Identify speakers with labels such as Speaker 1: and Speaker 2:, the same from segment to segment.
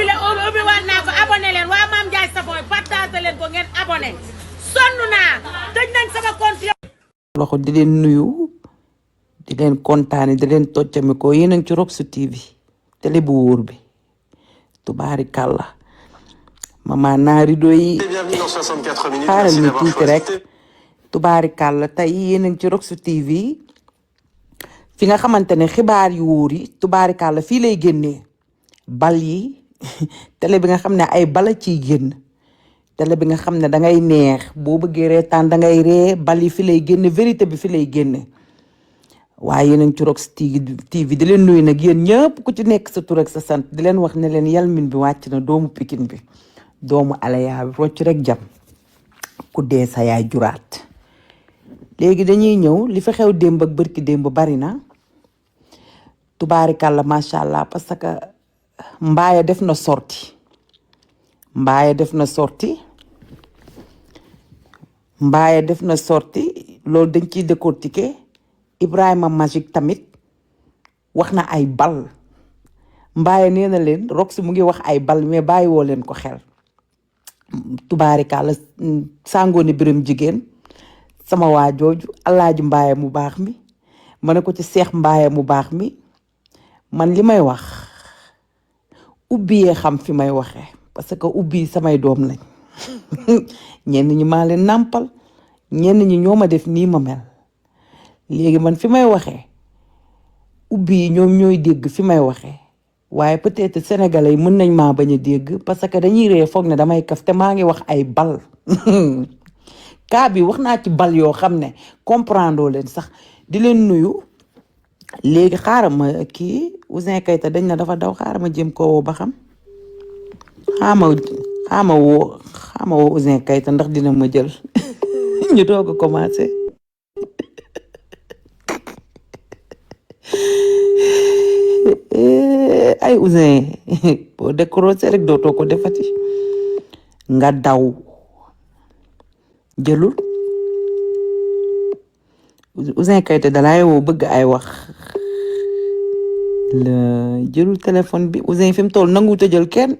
Speaker 1: ubbi waat naa ko abonné leen waa Mame Ndiaye Savon partage leen ko ngeen abonné sonn naa tëj nañ sama compte
Speaker 2: loxo di leen nuyu di leen kontaane di leen toccami ko yéen a ngi ci Rox TV télé bu wóor bi tubaarikàlla mama naari doy xaaral ñu tuuti rek tubaarikàlla tey yéen a ngi ci Rox TV fi nga xamante ne xibaar yu wóor yi tubaarikàlla fii lay génnee bal yi télé bi nga xam ne ay bala ciy génn télé bi nga xam ne dangay neex boo bëggee reetaan dangay ree bal yi fi lay génne vérité bi fi lay génne waaye yéen a ngi ci Rox TV di leen nuyu nag yéen ñëpp ku ci nekk sa tur ak sa sant di leen wax ne leen yalmin bi wàcc na doomu Pikine bi doomu alaya bi rocc rek jam ku dee sa yaay juraat léegi dañuy ñëw li fi xew démb ak bërki démb bari na tubaarikàlla macha allah parce que Mbaye def na sorti Mbaye def na sorti loolu dañ ciy décortiquer Ibrahima Magique tamit wax na ay bal Mbaye nee na leen Rox mu ngi wax ay bal mais bàyyi woo leen ko xel tubaarikàlla Sangoné Birame jigéen sama waa jooju Alaaji Mbaye mu baax mi ma ne ko ci Seex Mbaye mu baax mi man li may wax ubbiyee xam fi may waxee parce que ubbi samay doom lañ ñenn ñi maa leen nàmpal ñenn ñi ñoo ma def nii ma mel léegi man fi may waxee ubbi yi ñoom ñooy dégg fi may waxee waaye peut-être sénégalais yi mën nañ maa bañ a dégg parce que dañuy ree foog ne damay kaf te maa ngi wax ay bal kaa bi wax naa ci bal yoo xam ne comprendre leen sax di leen nuyu léegi xaaral ma kii Ouzin Keita dañ na dafa daw xaaral ma jëm ko woo ba xam xaama woo Ouzin Keita ndax dina ma jël ñu doog a commencé ay Ouzin boo décroché rek dootoo ko defati nga daw jëlul Ouzin Keita dalaay woo bëgg ay wax la jëlul téléphone bi Ouzin fi mu toll nanguwut a jël kenn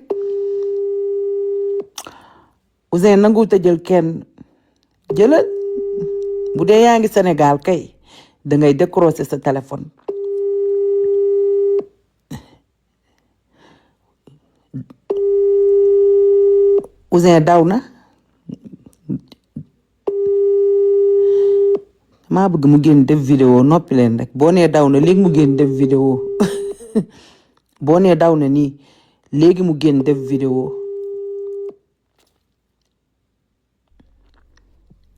Speaker 2: Ouzin nanguwut a jël kenn jëlal bu dee yaa ngi Sénégal kay dangay décrocher sa téléphone Ouzin daw na maa bëgg mu génn def vidéo noppi leen rek boo nee daw na léegi mu génn def vidéo boo nee daw na nii léegi mu génn def vidéo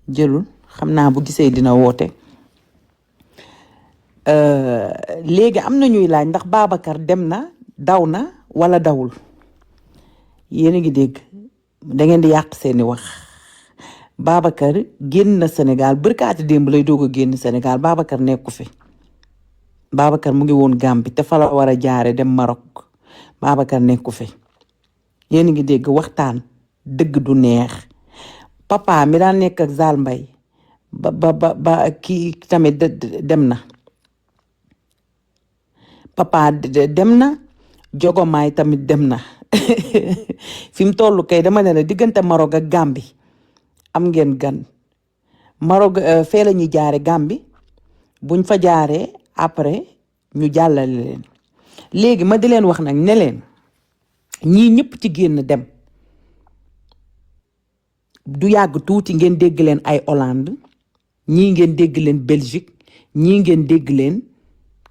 Speaker 2: jëlul xam naa bu gisee dina woote léegi am na ñuy laaj ndax Babacar dem na daw na wala dawul yéen a ngi dégg da ngeen di yàq seeni wax Babacar génn na Sénégal bërkaati démb lay doog a génn Sénégal Babacar nekku fi Babacar mu ngi woon Gambie te fa la war a jaare dem Maroc Babacar nekku fi yéen a ngi dégg waxtaan dëgg du neex papa mi daan nekk ak Zal Mbaye ba kii tamit dem na papa dem na Jogomaay tamit dem na fi mu toll kay dama ne la diggante Maroc ak Gambie am ngeen gan Maroc fee la ñuy jaare Gambie buñ fa jaaree après ñu jàllale leen léegi ma di leen wax nag ne leen ñii ñëpp ci génn dem du yàgg tuuti ngeen dégg leen ay Hollande ñii ngeen dégg leen Belgique ñii ngeen dégg leen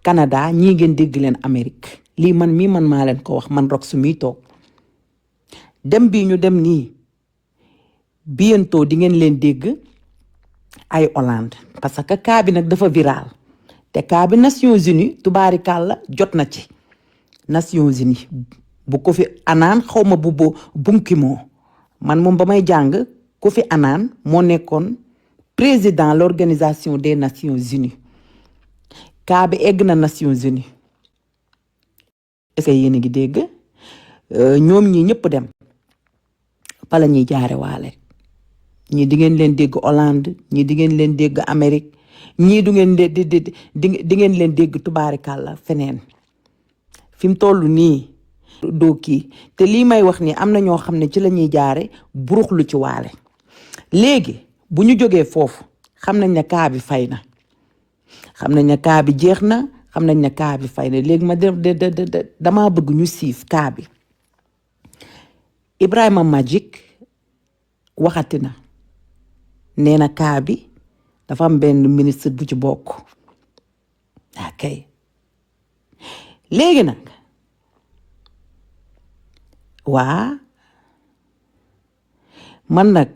Speaker 2: Canada ñii ngeen dégg leen Amérique lii man maa leen ko wax man Rox mii toog dem bii ñu dem nii bientôt di ngeen leen dégg ay Hollande parce que cas bi nag dafa viral te cas bi Nations Unies tubaarikàlla jot na ci Nations Unies bu ko fi anaan xawma bu bunki moo man moom ba may jàng ko fi anaan moo nekkoon président l'organisation des Nations Unies cas bi egg na Nations Unies est-ce que yéen a ngi dégg ñoom ñi ñëpp dem fa la ñuy jaare waale ñii di ngeen leen dégg Hollande ñii di ngeen leen dégg Amérique ñii du ngeen di ngeen leen dégg tubaarikàlla feneen fi mu toll nii doo kii te lii may wax ni am na ñoo xam ne ci la ñuy jaare buruxlu ci waale. léegi bu ñu jógee foofu xam nañ ne kaa bi fay na, xam nañ ne kaa bi jeex na, xam nañ ne kaa bi fay na. léegi ma damaa bëgg ñu siif kaa bi. Ibrahima Magic waxati na, nee na kaa bi dafa am benn ministre bu ci bokk. ok léegi nag waa man nag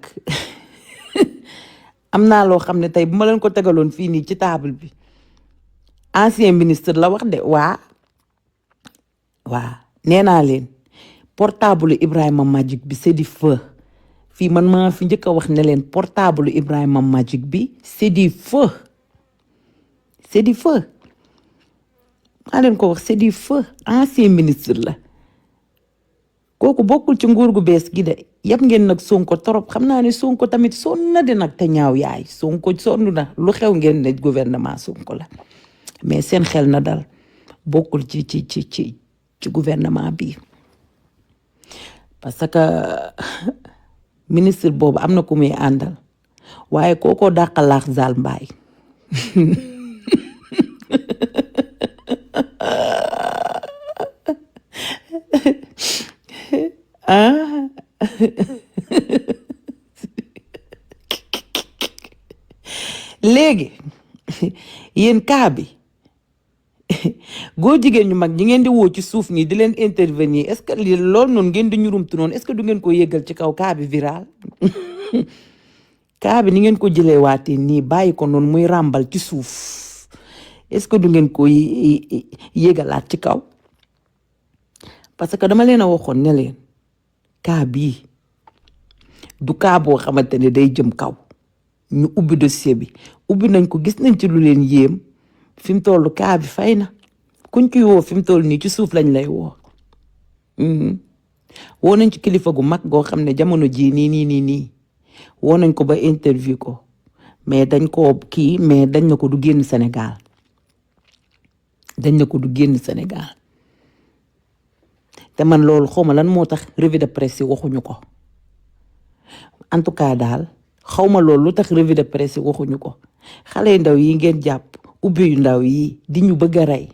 Speaker 2: am naa loo xam ne tey bu ma leen ko tegaloon fii nii ci table bi, ancien ministre la wax de. waa nee naa leen portable Ibrahima Magic bi c'est du feu. fii man maa fi njëkk a wax ne leen portable Ibrahima Magic bi c'est du feu, c'est du feu. maa leen ko wax c'est du feu. ancien ministre la kooku bokkul ci nguur gu bees gi de. yëpp ngeen nag Sonko torop, xam naa ne Sonko tamit sonn na de nag te ñaaw yaay. Sonko sonn na, lu xew ngeen ne gouvernement Sonko la, mais seen xel na dal, bokkul ci gouvernement bi. parce que ministre boobu am na ku muy àndal, waaye kookoo dàqalaax Zal Mbaye. léegi yéen kaa bi góor jigéen ñu mag ñi ngeen di woo ci suuf nii di leen intervenir, est-ce que loolu noonu ngeen di ñurumtu noonu, est-ce que du ngeen ko yëgal ci kaw kaa bi viral? kaa bi ni ngeen ko jëlee waatee nii bàyyi ko noonu muy ràmbal ci suuf, est-ce que du ngeen ko yëgalaat ci kaw? parce que dama leen a waxoon ne leen kaa bii du kaa boo xamante ne day jëm kaw. ñu ubbi dossier bi, ubbi nañ ko, gis nañ ci lu leen yéem. fi mu toll kaa bi fay na, kuñ ci woo fi mu toll nii ci suuf lañ lay woo. woo nañ ci kilifa gu mag goo xam ne jamono jii nii woo nañ ko ba interview ko, mais dañ ko kii, mais dañ na ko du génn Sénégal. te man loolu xawma lan moo tax revue de presse yi waxuñu ko. en tout cas daal xawma loolu lu tax revue de presse yi waxuñu ko. xale yu ndaw yi ngeen jàpp, ubbi yu ndaw yi di ñu bëgg a rey.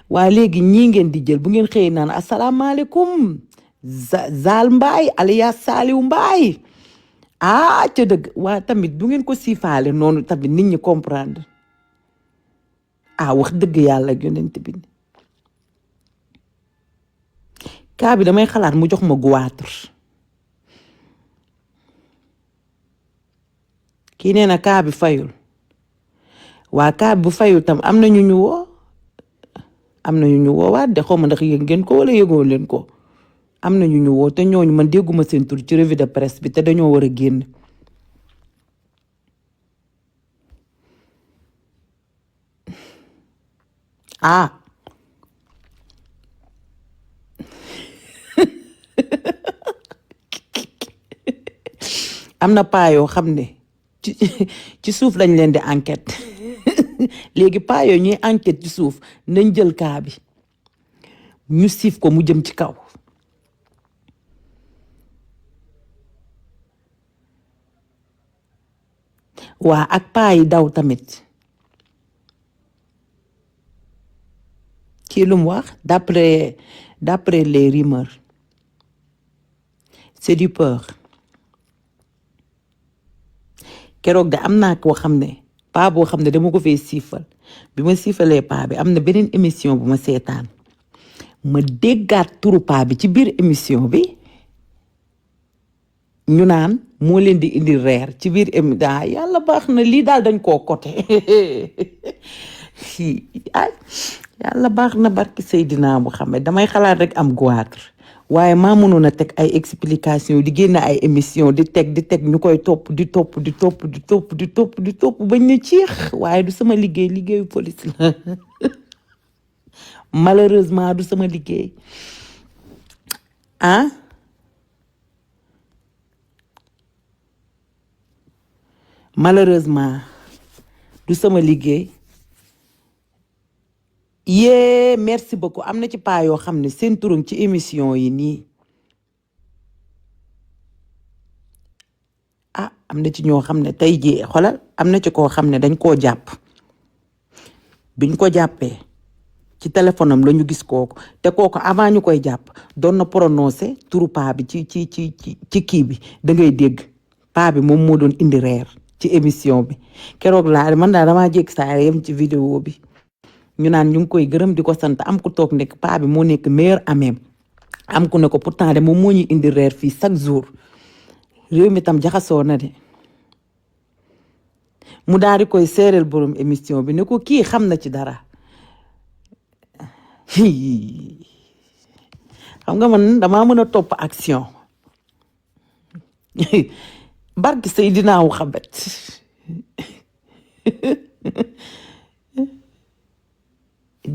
Speaker 2: waaye léegi ñii ngeen di jël bu ngeen xëyee naan asalaamaaleykum Zal Mbaye alias Saliou Mbaye ca dëgg. waa tamit bu ngeen ko siifaale noonu tamit nit ñi comprendre. wax dëgg yàlla yonent bi. kaa bi damay xalaat mu jox ma goitre. kii nee na kaa bi fayul. waa kaa bi bu fayul tam am na ñu ñu woo. waat de xaw ma ndax yëg ngeen ko wala yëgoo leen ko. am na ñu ñu woo te ñooñu man dégguma seen tur ci revue de presse bi te dañoo war a génn. am na paa yoo xam ne ci suuf lañ leen di enquête. léegi paa yooyu ñuy enquête ci suuf nañ jël kaa bi ñu siif ko mu jëm ci kaw. waa ak paa yi daw tamit. kii lu mu wax d'après les rumeurs c'est du peur. keroog de am naa koo xam ne paa boo xam ne dama ko fee siifal, bi ma siifalee paa bi am na beneen émission bu ma seetaan, ma déggaat turu paa bi ci biir émission bi ñu naan moo leen di indi reer ci biir yàlla baax na, lii daal dañ koo côté. yàlla baax na, barki Seydina Muhammad damay xalaat rek am goitre. waaye maa mënoon a teg ay explication di génn ay émission di teg ñu koy topp bañ na ciix. waaye du sama liggéey, liggéeyu police la. malheureusement du sama liggéey. malheureusement du sama liggéey. yee merci beaucoup am na ci paa yoo xam ne seen turam ci émission yi nii am na ci ñoo xam ne tey jii xoolal am na ci koo xam ne dañ koo jàpp biñ ko jàppee ci téléphone am la ñu gis kooku te kooku avant ñu koy jàpp doon na prononcé turu paa bi ci kii bi da ngay dégg paa bi moom moo doon indi reer ci émission bi keroog laa man daal damaa jéggi saa yem ci vidéo bi ñu naan ñu ngi koy gërëm di ko sant am ku toog nekk paa bi moo nekk meilleur amem am ku ne ko pourtant de moom moo ñu indi reer fii chaque jour réew mi tam jaxasoo na de mu daal di koy seereel borom émission bi ne ko kii xam na ci dara xam nga man damaa mën a topp action barki Seydina Muhammad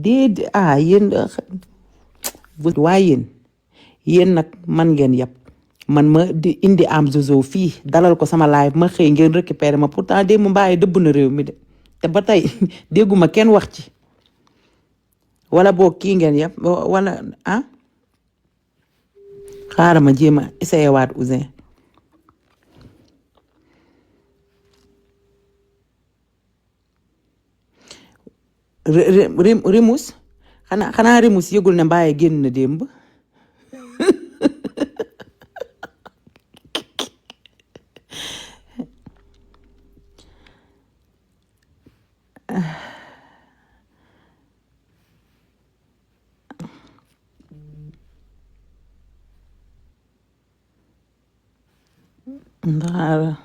Speaker 2: déedéet yéen waaye yéen nag man ngeen yàpp man ma di indi am zozo fii dalal ko sama live ma xëy ngeen récupérer ma pourtant démb Mbaye dëbb na réew mi de te ba tey dégguma kenn wax ci wala boog kii ngeen yàpp wala xaaral ma jéem a essayé waat Ouzin Remus xanaa Remus yëgul ne Mbaye génn na démb ndax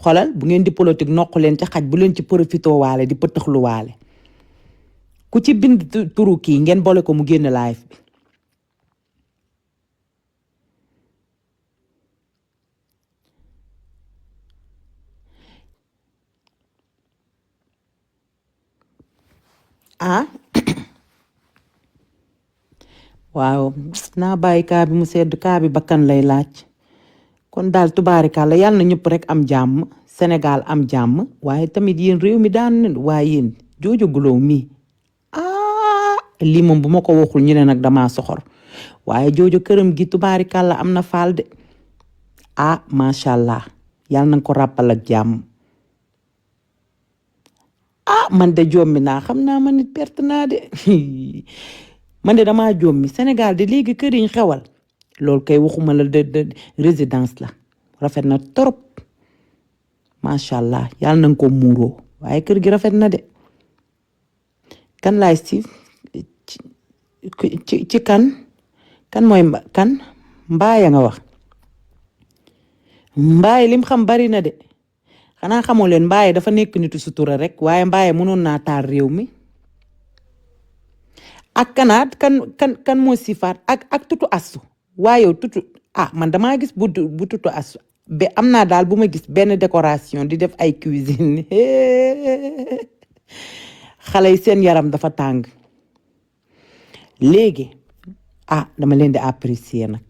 Speaker 2: xolal bu ngeen di politique noq leen ci xaj bu leen ci profité waale di pëtëxlu waale ku ci bind turu kii ngeen boole ko mu génn live bi waaw naa bàyyi kaa bi mu sedd kaa bi bakkan lay laaj kon daal tubaarikàlla yàlla na ñëpp rek am jàmm Sénégal am jàmm waaye tamit yéen réew mi daan waaye yéen Jojo Glow mi lii moom bu ma ko waxul ñu ne nag damaa soxor waaye Jojo këram gi tubaarikàlla am na faal de macha allah yàlla na ko ràppal ak jàmm man de jommi naa xam naa man nit perte naa de man de damaa jommi Sénégal de léegi kër yi ñu xewal loolu kay waxuma la de résidence la rafet na trop macha allah yàlla na nga ko muuroo waaye kër gi rafet na de kan laay si ci kan mooy kan Mbaye nga wax Mbaye lim xam bari na de xanaa xamoo leen Mbaye dafa nekk nitu sutura rek waaye Mbaye mënoon naa taal réew mi ak kanaat kan moo sifaat ak tutu asu waaye tutu man damaa gis bu tutu asu ba am naa daal bu ma gis benn décoration di def ay cuisine xale yi seen yaram dafa tàng léegi dama leen di apprécier nag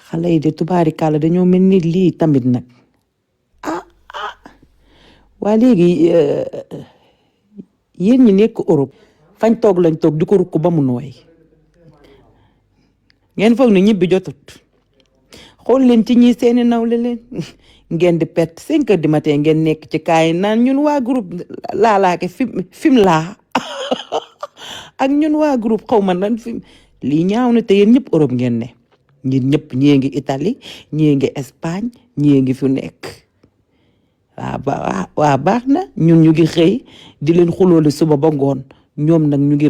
Speaker 2: xale yi de tubaarikàlla dañoo mel ni lii tamit nag waa léegi yéen ñi nekk Europe fañ toog lañ toog di ko rukk ba mu nooy ngeen foog ne ñibbi jotut xool leen ci ñi seeni nawle leen ngeen di perte 5 heures du matin ngeen nekk ci kaay naan ñun waa groupe laalaake fim laa ak ñun waa groupe xaw ma nan fim lii ñaaw na te yéen ñëpp Europe ngeen ne ñun ñëpp ñii ngi Italie ñii ngi Espagne ñii ngi fu nekk waa baax na ñun ñu ngi xëy di leen xuloole suba ba ngoon ñoom nag ñu ngi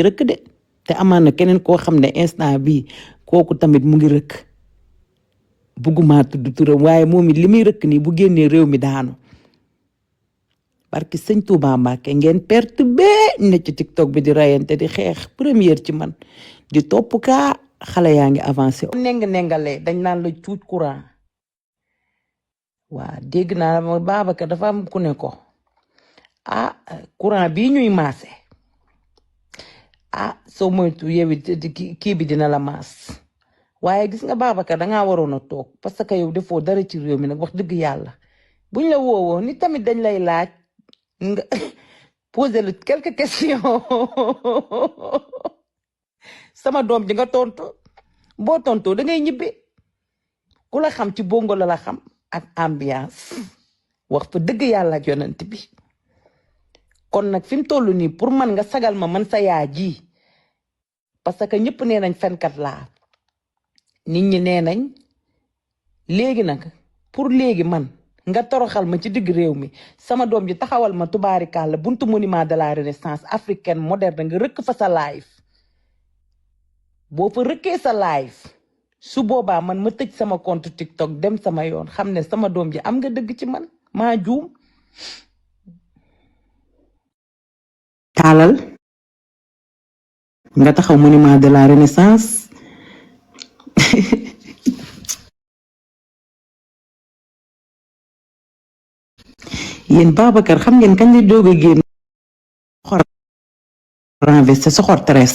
Speaker 2: rëkk de te amaan na keneen koo xam ne instant bii kooku tamit mu ngi rëkk bugguma tudd turam waaye moom it li muy rëkk nii bu génnee réew mi daanu barki sëñ Touba Mbàkke ngeen perte bee ne ci TikTok bi di rayante di xeex première ci man di topp kaa xale yaa ngi avancé. nengale dañ naan la cuuj courant waa dégg naa ma Babacar dafa am ku ne ko courant bii ñuy maase soo moytu yow kii bi dina la maas waaye gis nga Babacar dangaa waroon a toog parce que yow defoo dara ci réew mi nag wax dëgg yàlla buñ la woowoo ni tamit dañ lay laaj nga poser le quelques questions sama doom ji nga tontu boo tontoo da ngay ñibbi ku la xam ci bongo la xam ak ambiance wax fa dëgg yàlla ak yonent bi kon nag fi mu toll nii pour man nga sagal ma man sa yaa ji parce que ñëpp nee nañ fenkat laa nit ñi nee nañ léegi nag pour léegi man nga toroxal ma ci digg réew mi sama doom ji taxawal ma tubaarikàlla buntu monument de la renaissance africaine moderne nga rëkk fa sa live boo fa rëkkee sa live su boobaa man ma tëj sama compte TikTok dem sama yoon xam ne sama doom ji am nga dëgg ci man maa juum taalal nga taxaw monument de la renaissance yéen Babacar xam ngeen kañ la doog a génn soxor renversé soxor tres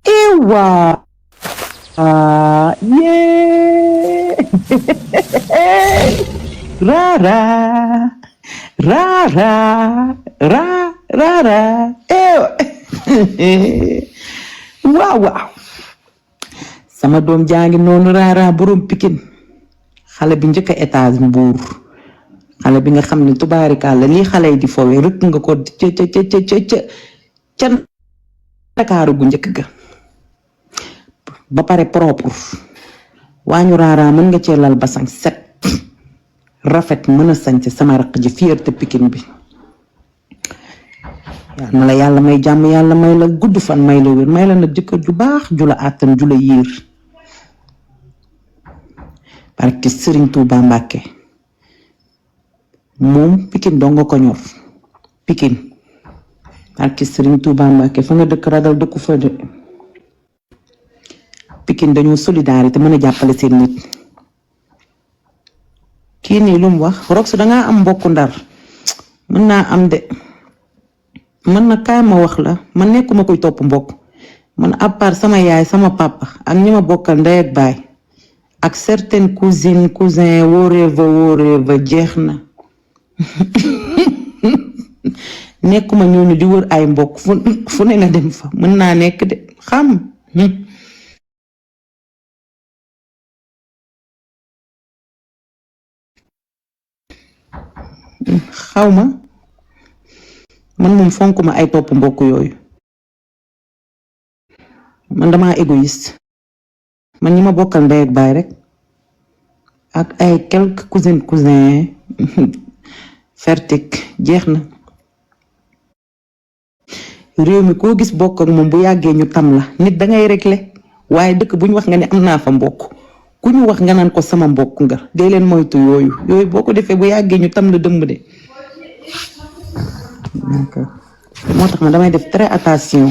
Speaker 2: ewa yee rara ewa waaw sama doom jangi noonu rara borom Pikine xale bi njëkk a étage Mbuur xale bi nga xam ne tubaarikàlla lii xale yi di fowe rëkk nga ko ca Ndakaaru gu njëkk ga ba pare propre waañu rara mën nga cee lal basang set rafet mën a sañse sama raq ji fierté Pikine bi yal na la yàlla may jàmm yàlla may la gudd fan may la wér may la nag jëkkër ju baax ju la àttan ju la yiir barke Sëriñ Tuuba Mbàkke moom Pikine doo nga ko ñor Pikine barke Sëriñ Tuuba Mbàkke fa nga dëkk ragal dëkku fa de Pikine dañoo solidarité mën a jàppale seen nit kii nii lu mu wax Rox dangaa am mbokku Ndar mën naa am de man na kaay ma wax la man nekkuma koy topp mbokk man à part sama yaay sama papa ak ñi ma bokkal ndey ak baay ak certaines cousines cousins wóoreeva jeex na nekkuma ñooñu di wër ay mbokk fu ne nga dem fa mën naa nekk de xam xawma man moom fonkuma ay topp mbokk yooyu man dama égoïste man ñi ma bokkal ndey ak baay rek ak ay quelques cousins fertik jeex na réew mi koo gis bokk ak moom bu yàggee ñu tam la nit dangay régler waaye dëkk bu ñu wax nga ne am naa fa mbokk ku ñu wax nga naan ko sama mbokk nga dee leen moytu yooyu boo ko defee bu yàggee ñu tam la dëmb de moo tax ma damay def très attention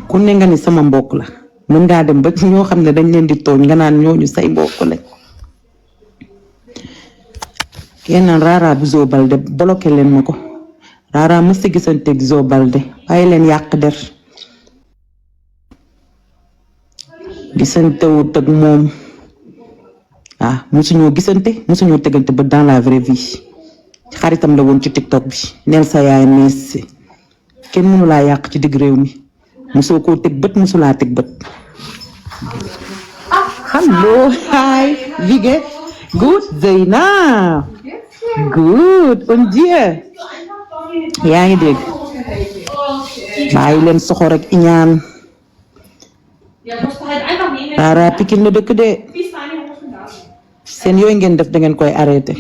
Speaker 2: ku ne nga ni sama mbokk la mën ngaa dem ba ñoo xam ne dañ leen di tooñ nga naan ñooñu say mbokk lañ kenn naan Rara bu Zo Balde bloqué leen ma ko Rara mës a gisanteeg Zo Balde bàyyi leen yàq der gisantewut ak moom musuñoo gisante musuñoo tegante ba dans la vraie vie xaritam la woon ci TikTok bi neel sa yaay mees kenn mënu laa yàq ci digg réew mi musoo koo teg bët musulaa teg bët hallo hi Vige good Zeyna good on Dieu yaa ngi dégg bàyyi leen soxor ak iñaan Rara Pikine la dëkk de seen yooyu ngeen def da ngeen koy arrêté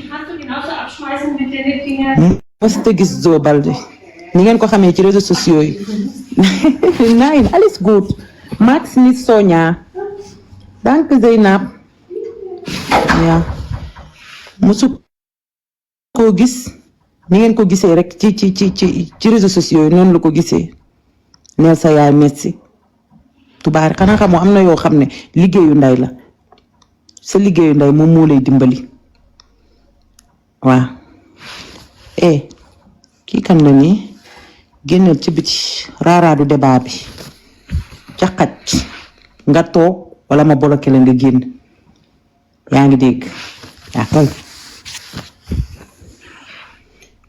Speaker 2: mësta gis Zo Balde ni ngeen ko xamee ci réseaux sociaux yi nein alles gut Max ni Sonia danke Zeynab ja musu koo gis ni ngeen ko gisee rek ci réseaux sociaux yi noonu la ko gisee neel sa yaay merci tubaari xanaa xamoo am na yoo xam ne liggéeyu nday la sa liggéeyu nday moom moo lay dimbali waaw kii kan la nii génnal ci biti raaraadu débat bi caqat nga toog wala ma bloqué la nga génn yaa ngi dégg yaa kay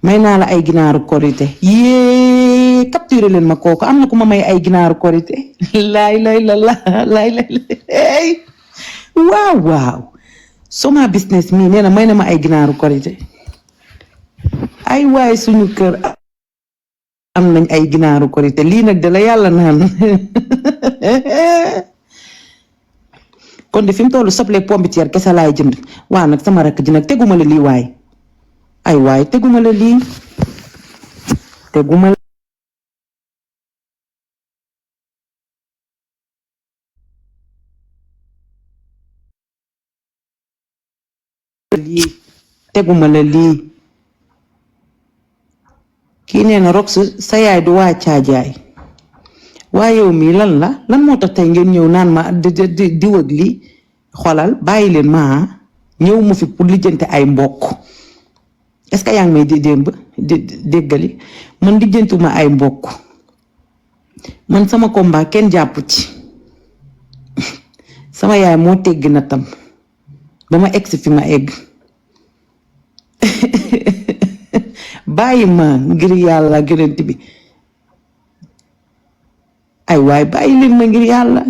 Speaker 2: may naa la ay ginaaru korité yée capturé leen ma kooku am na ku ma may ay ginaaru korité laay waaw Soma business mii nee na may na ma ay ginaaru korité ay waay suñu kër am nañ ay ginaaru korité lii nag da la yàlla naan kon de fi mu tollu soble pombiteer kese laay jënd waa nag sama rakk ji nag teguma la lii waay ay waay teguma la lii teguma la lii kii nee na rox sa yaay du waa caajaay waa yow mii lan moo tax tey ngeen ñëw naan ma di wëg li xolal bàyyi leen ma ñëw mu fi pour lijjante ay mbokk est-ce que yaa ngi may déggali man lijjantuma ay mbokk man sama combat kenn jàpp ci sama yaay moo tegg na tam ba ma egsi fi ma egg bàyyi ma ngir yàlla gënant bi ay waay bàyyi leen ma ngir yàlla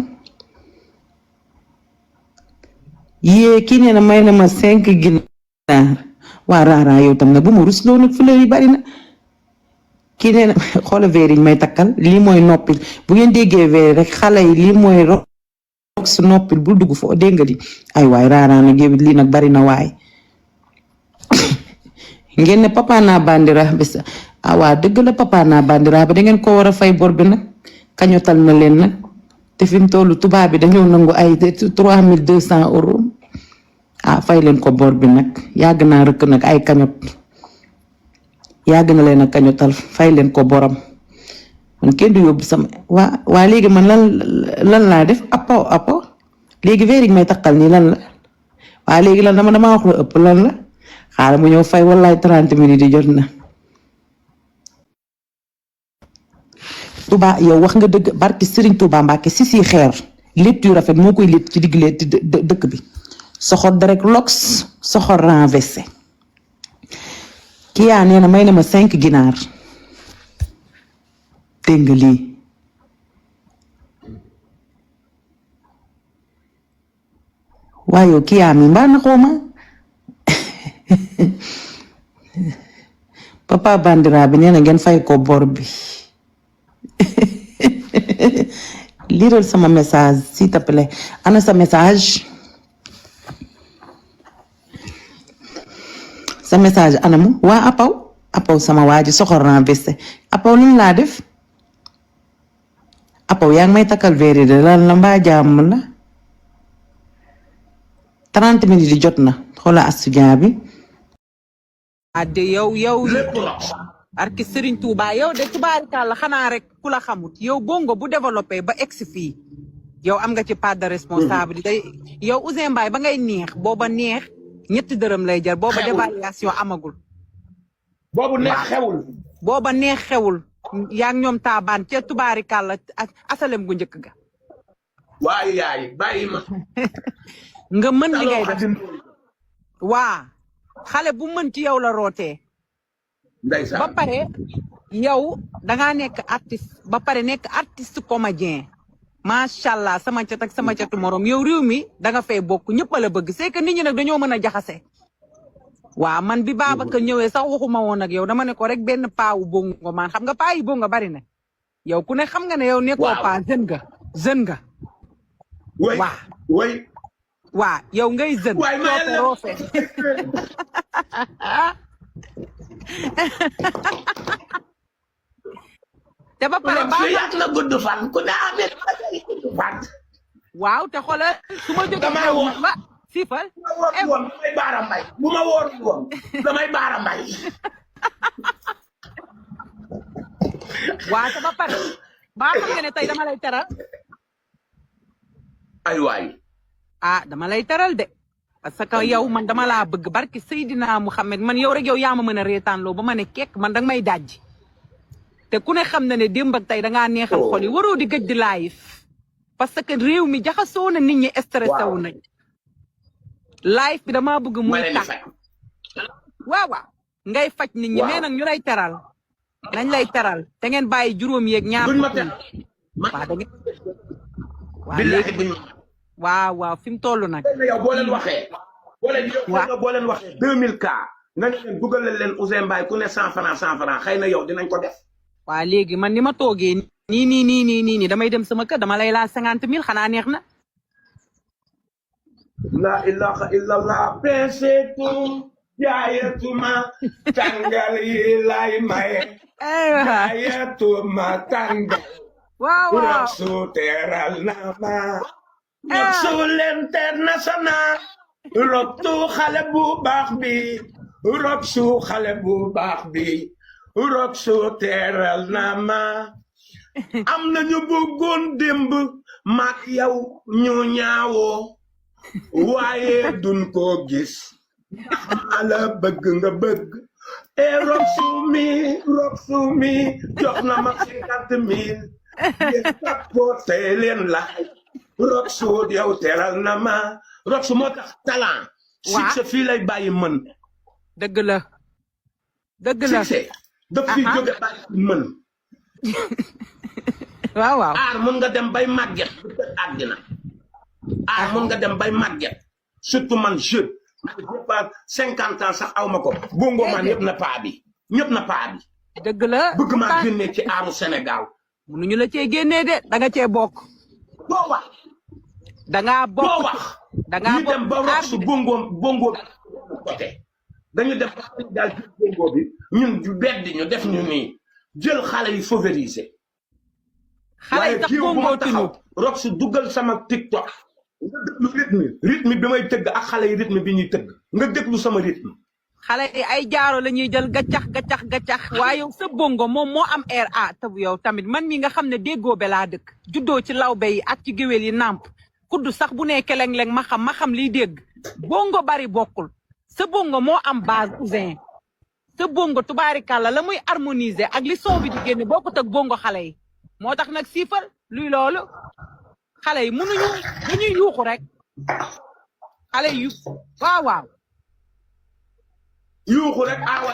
Speaker 2: yée kii nee na may na ma 5 ginaar waa raaraa yow tam nag bu ma rusloo nag fleur yi bari na kii nee na xoola verre yi may takkal lii mooy noppil bu ngeen déggee verre rek xale yi lii mooy rox noppil bul dugg foo dégg nga di ay waay raaraa nag yow lii nag bari na waay ngeen ne papa naa bandira bi sa waa dëgg la papa naa bandira ba da ngeen ko war a fay bor bi nag kañotal na leen nag te fi mu tollu tubaab bi dañoo nangu ay 3200 euros fay leen ko bor bi nag yàgg naa rëkk nag ay kañot yàgg na leen a kañotal fay leen ko boram man kenn du yóbbu sama waa léegi man lan laa def appo léegi veer yi may takkal nii lan la waa léegi lan dama wax lu ëpp lan la xaaral mu ñëw fay wallaay 30 minutes di jot na Touba yow wax nga dëgg barki Serigne Touba Mbacke si xeer létt yu rafet moo koy létt ci digg létt dëkk bi soxor direct lox soxor renversé kii yaa nee na may na ma 5 ginaar dégg nga lii waaye yow kii yaa mi mbaa na xooma papa bandira bi nee na ngeen fay ko bor bi liiral sama message s'il te plaît ana sa message anamu waa apaw sama waa ji soxor renversé apaw luñ laa def apaw yaa ngi may takkal verre de lan la mbaa jàmm la 30 minutes di jot na xoola astudia bi adde yow arki Serigne Touba yow de tubaarikàlla xanaa rek ku la xamut yow bongo bu développé ba egsi fii yow am nga ci part de responsabilité yow Ouzin Mbaye ba ngay neex booba neex ñetti dërëm lay jar booba dévaluation amagul booba neex xewul yaa ngi ñoom taabaan ca tubaarikàlla asalem gu njëkk ga
Speaker 3: waaye yaay bàyyi ma
Speaker 2: nga mën li ngay def waa xale bu mën ci yow la rootee ba pare yow dangaa nekk artiste ba pare nekk artiste comédien macha allah sama cat ak sama catu morom yow réew mi danga fay bokk ñëpp a la bëgg c'est que nit ñi nag dañoo mën a jaxase waaw man bi Babacar ñëwee sax waxuma woon ak yow dama ne ko rek benn paawu bongo maan xam nga paa yi bongo bari na yow ku ne xam nga ne yow nekkoo paa jeune nga waa yow ngay jeune roofe te ba pare
Speaker 3: yàgg na gudd fan ku ne amee gudd fan
Speaker 2: waaw te xoolal su ma jógee ba sifal
Speaker 3: damay baara mbay bu ma wóorul woon damay baara mbay
Speaker 2: waa te ba pare ba xam nga ne tey dama lay teral
Speaker 3: ay waay
Speaker 2: ah dama lay teral de parce que yow man dama laa bëgg barki Seydina Mouhamed man yow rek yow yaa ma mën a reetaanloo ba ma ne kekk man danga may dajji te ku ne xam na ne démb ak tey dangaa neexal xol yi waroo di gëj di live parce que réew mi jaxasoo na nit ñi stressé wu nañ live bi damaa bëgg muy tàkk waaw ngay faj nit ñi mais nag ñu lay teral nañ lay teral te ngeen bàyyi juróom yeeg ñaar waaw da ngeen waaw léegi waaw fi mu toll nag
Speaker 3: yow boo leen waxee boo leen waxee 2000 cas nga ne leen dugalal leen Ouzin Mbaye ku ne 100 francs xëy na yow dinañ ko def
Speaker 2: waaw léegi man ni ma toogee nii damay dem sama kër dama lay laa 50 000 xanaa neex na
Speaker 3: la ilaha illallah pensetum jaayatuma tàngal yi lay maye jaayatuma tàngal
Speaker 2: waaw
Speaker 3: Roxu teral na ma Roxu l'international Roxu xale bu baax bi Roxu xale bu baax bi Roxu teral na ma am na ñu bëggoon démb maak yow ñu ñaawoo waaye duñ ko gis ala bëgg nga bëgg e Roxu mi jox na ma 50 000 tey leen la Roxu yow teral na ma Roxu moo tax talent succès fii lay bàyyi mën
Speaker 2: dëgg la
Speaker 3: succès daf fi jóge bàyyi mën
Speaker 2: waaw
Speaker 3: aar mun nga dem bay màgget bu tëj àddina aar mun nga dem bay màgget surtout man jeune j'ai pas 50 ans sax aw ma ko bongo man ñëpp na paa bi
Speaker 2: dëgg la
Speaker 3: bëgg maa génnee ci aaru Sénégal
Speaker 2: mënuñu la cee génnee de da nga cee bokk
Speaker 3: boo wax
Speaker 2: dangaa bokk
Speaker 3: ñu dem ba Roxu bongo côté dañu def daal ci bongo bi ñun ju beddi ñu def ñu nii jël xale yi favoriser
Speaker 2: xale yi tax bongo tinu
Speaker 3: Roxu duggal sama TikTok nga déglu rythme bi may tëgg ak xale yi rythme bi ñuy tëgg nga déglu sama rythme
Speaker 2: xale yi ay jaaro la ñuy jël gaccax waaye yow sa bongo moom moo am air a te yow tamit man mi nga xam ne déggoo be laa dëkk juddoo ci lawbe yi ak ci géwél yi nàmp kudd sax bu nekkee leng-leng ma xam liy dégg bongo bari bokkul sa bongo moo am base Ouzin sa bongo tubaarikàlla la muy harmoniser ak li son bi di génne bokkut ak bongo xale yi moo tax nag siifal luy loolu xale yi mënuñu dañuy yuuxu rek xale yi waaw
Speaker 3: yuuxu rek awa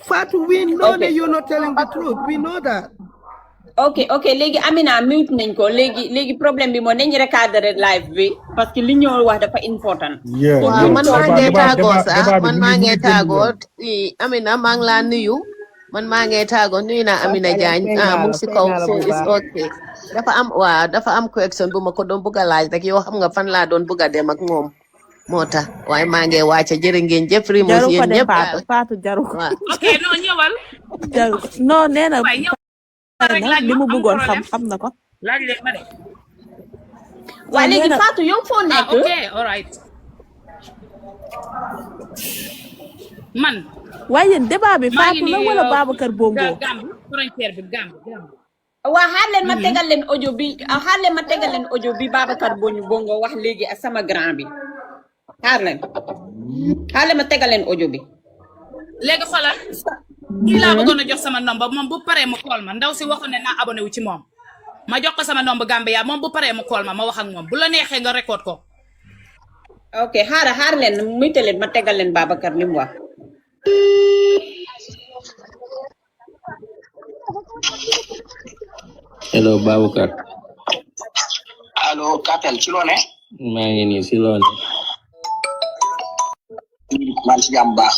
Speaker 4: Fatou, we know that you're not telling the truth. We know that.
Speaker 5: ok léegi Amina mute nañ ko léegi problème bi moo nañ recadrer live bi parce que li ñoo wax dafa important.
Speaker 4: waaw man maa ngi tàggoo sax man maa ngi tàggoo Amina maa ngi laa nuyu man maa ngi tàggoo nuyu naa Amina Diagne mu ngi si kaw so it's okay dafa am correction bu ma ko doon bëgg a laaj rek yow xam nga fan laa doon bëgg a dem ak moom moo tax waaye maa ngi wàcce jërë ngeen jëf Rimos yéen ñëpp
Speaker 6: Fatou jaru ko
Speaker 1: ok non ñëwal
Speaker 6: jaru non nee na li mu bëggoon xam na ko
Speaker 1: laaj leen ma de
Speaker 5: waaye léegi Fatou yow foo nekk
Speaker 1: ok all right man
Speaker 6: waaye yéen débat bi Fatou la wala Babacar Bongo
Speaker 1: Gambie frontière bi Gambie
Speaker 5: waa xaar leen ma tegal leen audio bi Babacar Bongo wax léegi ak sama grand bi xaar leen ma tegal leen audio bi
Speaker 1: léegi xoolal kii laa bëggoon a jox sama nomba moom bu paree mu kool ma ndaw si waxoon ne naa abonné wu ci moom ma jox ko sama nomba Gambia moom bu paree mu kool ma wax ak moom bu la neexee nga record ko
Speaker 5: ok xaar leen muyte leen ma tegal leen Babacar li mu wax
Speaker 7: hello Babacar.
Speaker 8: allo Kapel ci loo ne.
Speaker 7: maa ngi nii si loo ne.
Speaker 8: maa ngi si jàmm baax.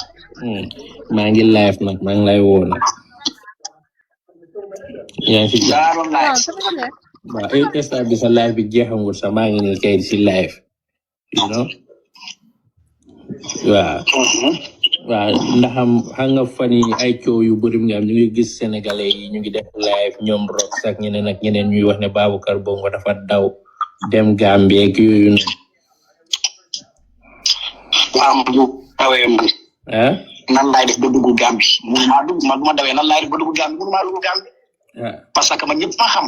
Speaker 7: maa ngi live nag maa ngi lay woo nag. yaa ngi si jàmm. waaw instant bi sa live bi jeexagul sax maa ngi nii kay si live. you know. waaw. waaw ndax xam nga fan yi ay coow yu bëri nga am ñu ngi gis sénégalais yi ñu ngi def live ñoom Rox ak ñeneen ak ñeneen ñuy wax ne Babacar Bongo dafa daw dem Gambie ak yooyu noonu.
Speaker 8: waaw bu tawee man.
Speaker 7: ah.
Speaker 8: nan laay def ba dugg Gambie mënumaa dugg man bu ma dawee nan laay def ba dugg Gambie mënumaa dugg Gambie parce que man ñëpp ma xam.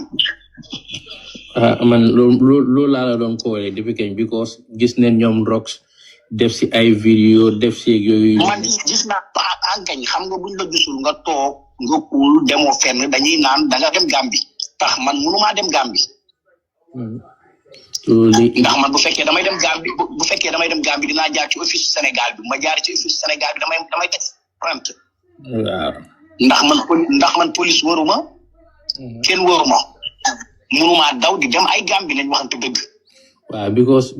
Speaker 7: man loolu laa la doon koolee depuis kañ because gis nañ ñoom Rox def si ay vidéo def si yooyu.
Speaker 8: man gis naa ankañ xam nga buñ la gisul nga toog nga kuul demoo fenn dañuy naan da nga dem Gambie tax man mënumaa dem Gambie. ndax man bu fekkee damay dem Gambie bu fekkee damay dem Gambie dinaa jaar ci office Sénégal bi ma jaar ci office Sénégal bi damay teg prompt.
Speaker 7: waaw.
Speaker 8: ndax man police waruma. kenn waruma. mënumaa daw di dem ay Gambie lañ waxante dëgg.
Speaker 7: waaw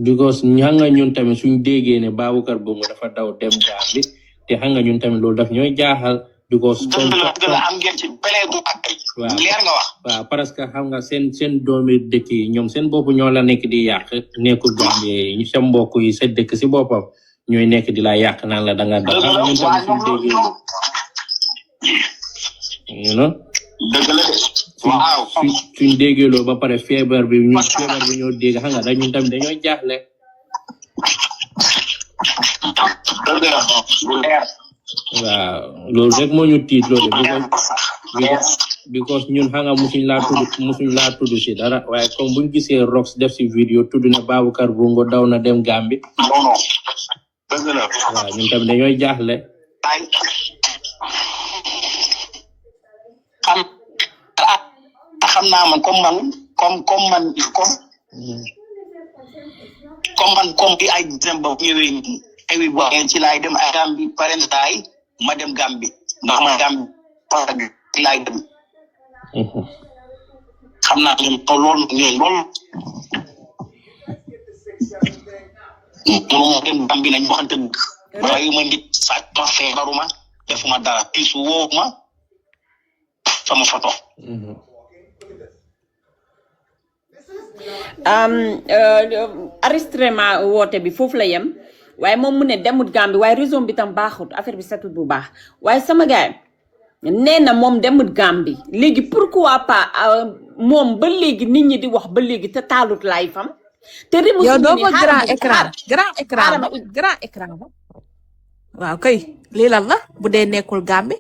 Speaker 7: because xam nga ñun tamit suñ déggee ne Baboucarr Bongo dafa daw dem Gambie te xam nga ñun tamit loolu daf ñooy jaaxal. because
Speaker 8: dëgg la am ngeen ci beneen bu ak ay. leer nga wax.
Speaker 7: waaw parce que xam nga seen doomi dëkk yi ñoom seen bopp ñoo la nekk di yàq nekkul Gambie yi sa mbokk yi sa dëkk si boppam ñooy nekk di la yàq naan la da nga daw. xam nga ñun tamit suñ déggee you know.
Speaker 8: dëgg la de. waaw
Speaker 7: suñ déggee loolu ba pare feebar bi ñoo dégg xam nga ñun tamit dañoo jaaxle.
Speaker 8: dëgg la bu leer.
Speaker 7: waaw loolu rek moo ñu tiit loolu because ñun xam nga musuñ laa tudd si dara waaye comme buñ gisee Rox def si vidéo tudd na Baboucarr Bongo daw na dem Gambie.
Speaker 8: non dëgg la.
Speaker 7: waaw ñun tamit dañooy jaaxle.
Speaker 8: xam naa man comme bi ay December bu ñëwee nii ay ci laay dem ay Gambie parentaay ma dem Gambie ndax ma Gambie parentaay ci laay dem. xam naa ne loolu mënuma dem Gambie nañ waxante dëgg. waaye ma nit sàcc ma feebaruma defuma dara piisu woo ma sama photo.
Speaker 5: enregistrement woote bi foofu la yem waaye moom mu ne demut Gambie waaye réseau bi tam baaxut affaire bi setut bu baax waaye sama gaay nee na moom demut Gambie léegi pourquoi pas moom ba léegi nit ñi di wax ba léegi te taalut live fam te rimu
Speaker 6: yow doo ko grand écran ba waaw kay lii lan la bu dee nekkul Gambie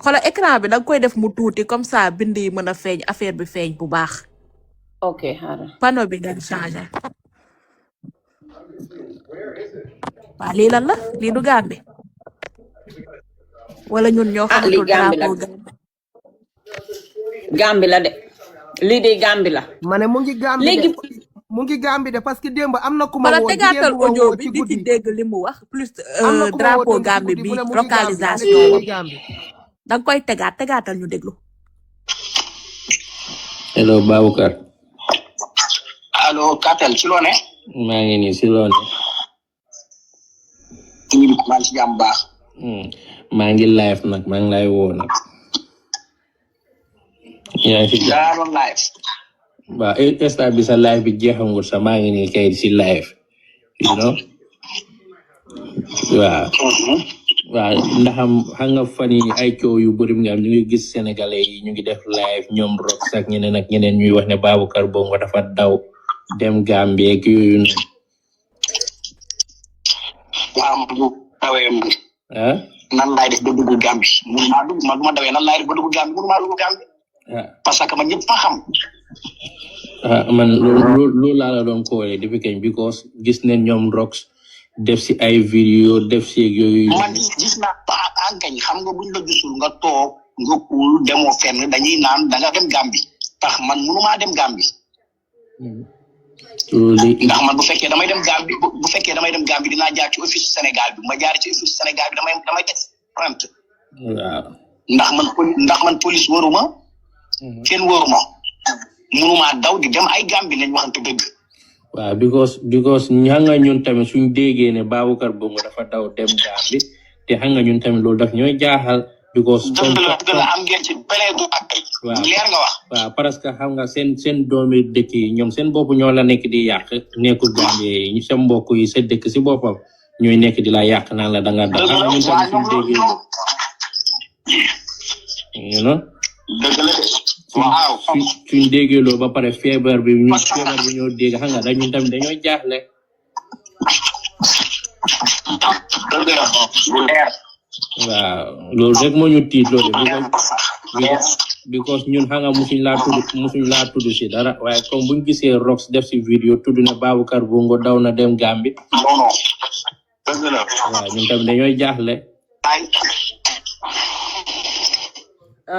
Speaker 6: xoolal écran bi danga koy def mu tuuti comme ça bind yi mën a feeñ affaire bi feeñ bu baax.
Speaker 5: ok xaaral
Speaker 6: panneau bi nga changé. waaw lii lan la lii du Gambie wala ñun ñoo xamatul drapeau
Speaker 5: Gambie la de lii de Gambie la.
Speaker 9: ma ne mu ngi Gambie
Speaker 5: léegi
Speaker 9: mu ngi Gambie de parce que démb am na ku ma
Speaker 6: wala
Speaker 9: woo
Speaker 6: tegaatal audio bi di ci dégg li mu wax plus drapeau Gambie bi localisation danga koy tegaatal ñu déglu.
Speaker 7: hello Baboucarr.
Speaker 8: allo Katel ci loo ne.
Speaker 7: maa ngi nii si loo ne.
Speaker 8: maa ngi ci jàmm baax.
Speaker 7: maa ngi live nag maa ngi lay woo nag. yaa ngi si jàmm
Speaker 8: live.
Speaker 7: waaw instant bi sa live bi jeexangul sa maa ngi nii kay si live. you know. waaw. waaw ndax xam nga fan yi ay coow yu bëri nga am ñu ngi gis sénégalais yi ñu ngi def live ñoom Rox ak ñeneen ak ñeneen ñuy wax ne Baboucarr Bongo dafa daw dem Gambie ak yooyu noonu.
Speaker 8: waaw bu dawee man. nan laay def ba dugg Gambie mënumaa dugg man bu ma dawee nan laay def ba dugg Gambie mënumaa dugg Gambie. parce que man ñëpp ma xam.
Speaker 7: man loolu laa la doon koolee depuis kañ because gis nañ ñoom Rox def si ay vidéo def si yooyu.
Speaker 8: man gis naa ankañ xam nga buñ la gisul nga toog nga kuul demoo fenn dañuy naan da nga dem Gambie tax man mënumaa dem Gambie. ndax man bu fekkee damay dem Gambie dinaa jaar ci office Sénégal bi ma jaar ci office Sénégal bi damay teg prompt.
Speaker 7: waaw.
Speaker 8: ndax man police waruma. kenn waruma. mënumaa daw di dem ay Gambie lañ waxante dëgg.
Speaker 7: waaw because xam nga ñun tamit suñ déggee ne Baboucarr Bongo dafa daw dem Gambie te xam nga ñun tamit loolu daf ñooy jaaxal. because
Speaker 8: dëgg la am ngeen ci beneen bu ak ay. leer nga wax.
Speaker 7: waaw parce que xam nga seen doomi dëkk yi ñoom seen bopp ñoo la nekk di yàq nekkul Gambie yi sa mbokk yi sa dëkk si boppam ñooy nekk di la yàq naan la da nga daw. xam nga ñun tamit suñ déggee you know.
Speaker 8: dëgg la de. waaw
Speaker 7: suñ déggee loolu ba pare feebar bi ñoo dégg xam nga ñun tamit dañoo jaaxle.
Speaker 8: bu leer
Speaker 7: waaw loolu rek moo ñu tiit loolu because ñun xam nga musuñ laa tudd si dara waaye comme buñ gisee Rox def si vidéo tudd na Baboucarr Bongo daw na dem Gambie
Speaker 8: non dëgg la
Speaker 7: waaw ñun tamit dañooy jaaxle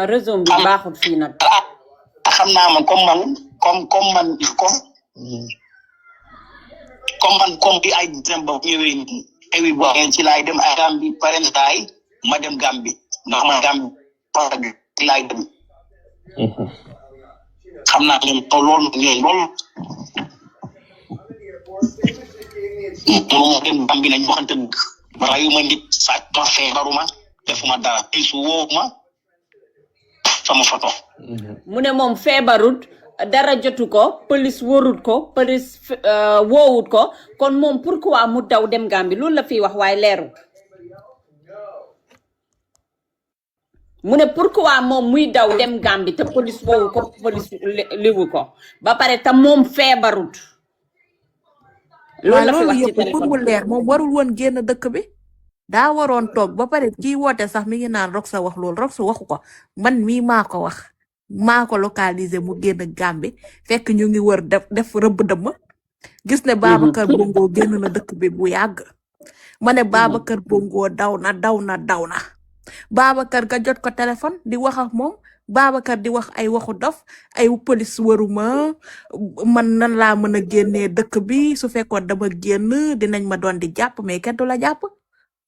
Speaker 5: réseau bi baaxul fii nag
Speaker 8: xam naa man comme bi ay décembre ñëwee nii ay wi boo ci laay dem ay Gambie parentaay ma dem Gambie ndax man Gambie par laay dem xam naa ñoom loolu mënuma dem Gambie nañ waxante rayuma nit sàcc ma feebaruma defuma dara su woowuma sama photo
Speaker 5: mu ne moom feebarut dara jotu ko police wóorut ko police woowut ko kon moom pourquoi mu daw dem Gambie loolu la fiy wax waaye leerut mu ne pourquoi moom muy daw dem Gambie te police woowu ko police liwu ko ba pare te moom feebarut loolu la fi wax ci téléphone
Speaker 6: pour mu leer moom warul woon génn dëkk bi daa waroon toog ba pare kii woote sax mi ngi naan Rox sa wax loolu Rox waxu ko man mii maa ko wax maa ko localiser mu génn Gambie fekk ñu ngi wër def rëbb dëmm gis ne Baboucarr Bongo génn na dëkk bi bu yàgg ma ne Baboucarr Bongo daw na Baboucarr ga jot ko téléphone di wax ak moom Baboucarr di wax ay waxu dof ay police waruma man nan laa mën a génnee dëkk bi su fekkoon dama génn dinañ ma doon di jàpp mais kenn du la jàpp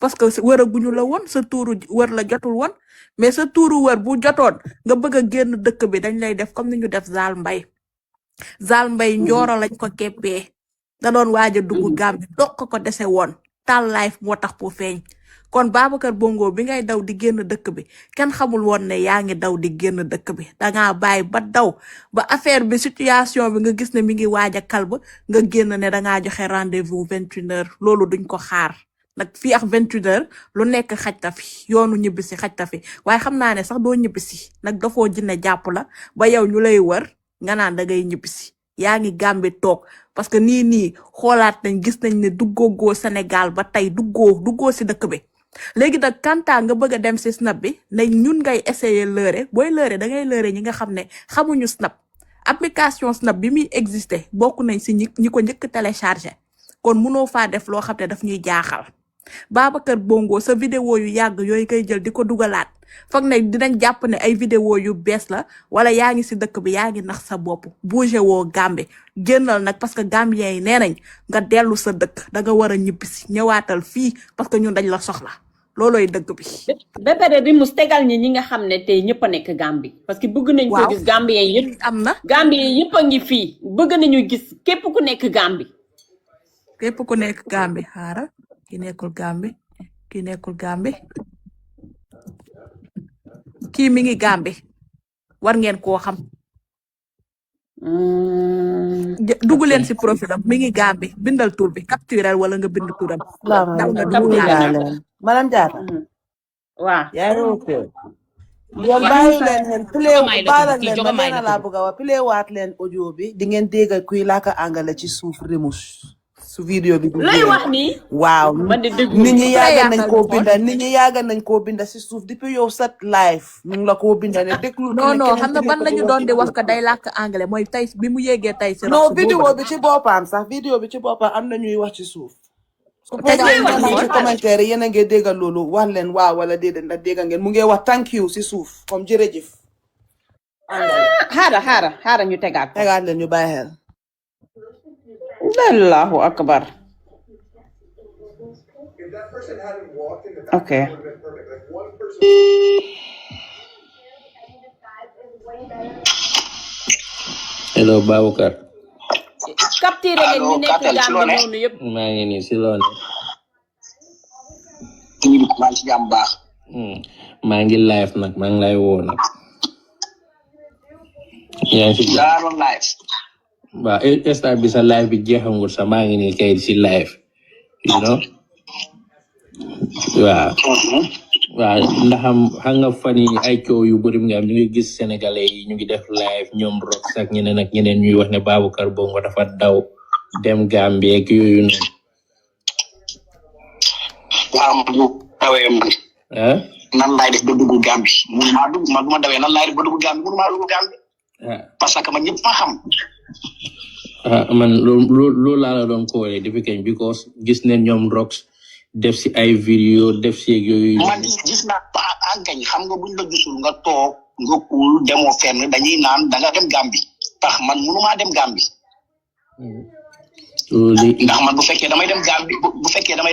Speaker 6: parce que wëraguñu la woon sa tuuru wër la jotul woon mais sa tuuru wër bu jotoon nga bëgg a génn dëkk bi dañ lay def comme ni ñu def Zal Mbaye njooro lañ ko keppee da doon waaj a dugg Gambie doog ko dese woon tal life moo tax pour feeñ kon Baboucarr Bongo bi ngay daw di génn dëkk bi kenn xamul woon ne yaa ngi daw di génn dëkk bi dangaa bàyyi ba daw ba affaire bi situation bi nga gis ne mi ngi waaj a kalba nga génn ne dangaa joxe rendez-vous 21h loolu duñ ko xaar nag fii ak 21h lu nekk xajta fi yoonu ñibbisi xajta fi waaye xam naa ne sax doo ñibbisi nag dafoo jinne jàpp la ba yow ñu lay wër nga naan da ngay ñibbisi yaa ngi Gambie toog parce que nii xoolaat nañ gis nañ ne duggoo Sénégal ba tey duggoo si dëkk bi léegi nag kanta nga bëgg a dem si snap bi ne ñun ngay essayer lëre booy lëre da ngay lëre ñi nga xam ne xamuñu snap application snap bi muy exister bokk nañ si ñi ko njëkk télécharger kon munoo faa def loo xam ne daf ñuy jaaxal Baboucarr Bongo sa vidéo yu yàgg yooyu koy jël di ko dugalaat foog ne dinañ jàpp ne ay vidéo yu bees la wala yaa ngi si dëkk bi yaa ngi nax sa bopp bougé woo Gambie génnal nag parce que Gambien yi nee nañ nga dellu sa dëkk da nga war a ñibbisi ñëwaatal fii parce que ñun dañ la soxla loolooy dëgg bi.
Speaker 5: ba pare bi mu tegal ñi nga xam ne tey ñëpp a nekk Gambie parce que bëgg nañ ko gis Gambien yëpp
Speaker 6: am na
Speaker 5: Gambien yëpp a ngi fii bëgg nañu gis képp ku nekk Gambie.
Speaker 6: képp ku nekk Gambie xaaral ki nekkul Gambie kii mi ngi Gambie war ngeen koo xam dugg leen si profil am mi ngi Gambie bindal tur bi capturer wala nga bind turam
Speaker 10: madame Diatta
Speaker 5: waaw
Speaker 10: yaa ngi ok yoon bàyyi leen leen baalal leen ma leena laa bëgg a wax waat leen audio bi di ngeen dégg kuy laaka angale ci suuf remus su vidéo bi
Speaker 5: lay wax ni
Speaker 10: waaw nit ñi yàgg nañ koo binda si suuf depuis yow sat live ñu ngi la koo binda ne déglu
Speaker 6: non xam nga ban lañu doon di wax ka day làkk anglais mooy tey bi mu yéegee tey si
Speaker 10: non vidéo bi ci boppam sax vidéo bi ci boppam am na ñuy wax ci suuf su ci commentaire yéen a ngi déggal loolu wax leen waaw wala déedéet ndax dégga ngeen mu ngi wax thank you si suuf comme jërëjëf
Speaker 5: xaara ñu tegaat
Speaker 10: leen ñu bàyyi xel
Speaker 5: Allahu akbar. Okay.
Speaker 7: Hello Baboucarr.
Speaker 5: Capturé leen ñu nekk Gambie noonu yëpp.
Speaker 7: maa ngi nii si loolu.
Speaker 8: maa ngi ci jàmm baax.
Speaker 7: maa ngi live nag maa ngi lay woo nag. yaa ngi si
Speaker 8: jàmm live.
Speaker 7: waaw instant bi sa live bi jeexangul sa maa ngi nii kay si live you know waaw ndax xam nga fan yi ay coow yu bëri nga am ñu ngi gis sénégalais yi ñu ngi def live ñoom Rox ak ñeneen ñuy wax ne Baboucarr Bongo dafa daw dem Gambie ak yooyu noonu
Speaker 8: waaw bu tawee man nan laay def ba dugg Gambie mun maa dugg man bu ma dawee nan laay def ba dugg Gambie mun maa dugg Gambie parce que man ñëpp ma xam
Speaker 7: man loolu laa la doon ko depuis kañ because gis ne ñoom Rox def si ay vidéo def si yooyu
Speaker 8: man gis naa àggañ xam nga buñ la gisul nga toog nga kuul demoo fenn dañuy naan da nga dem Gambie tax man mënumaa dem Gambie ndax man bu fekkee damay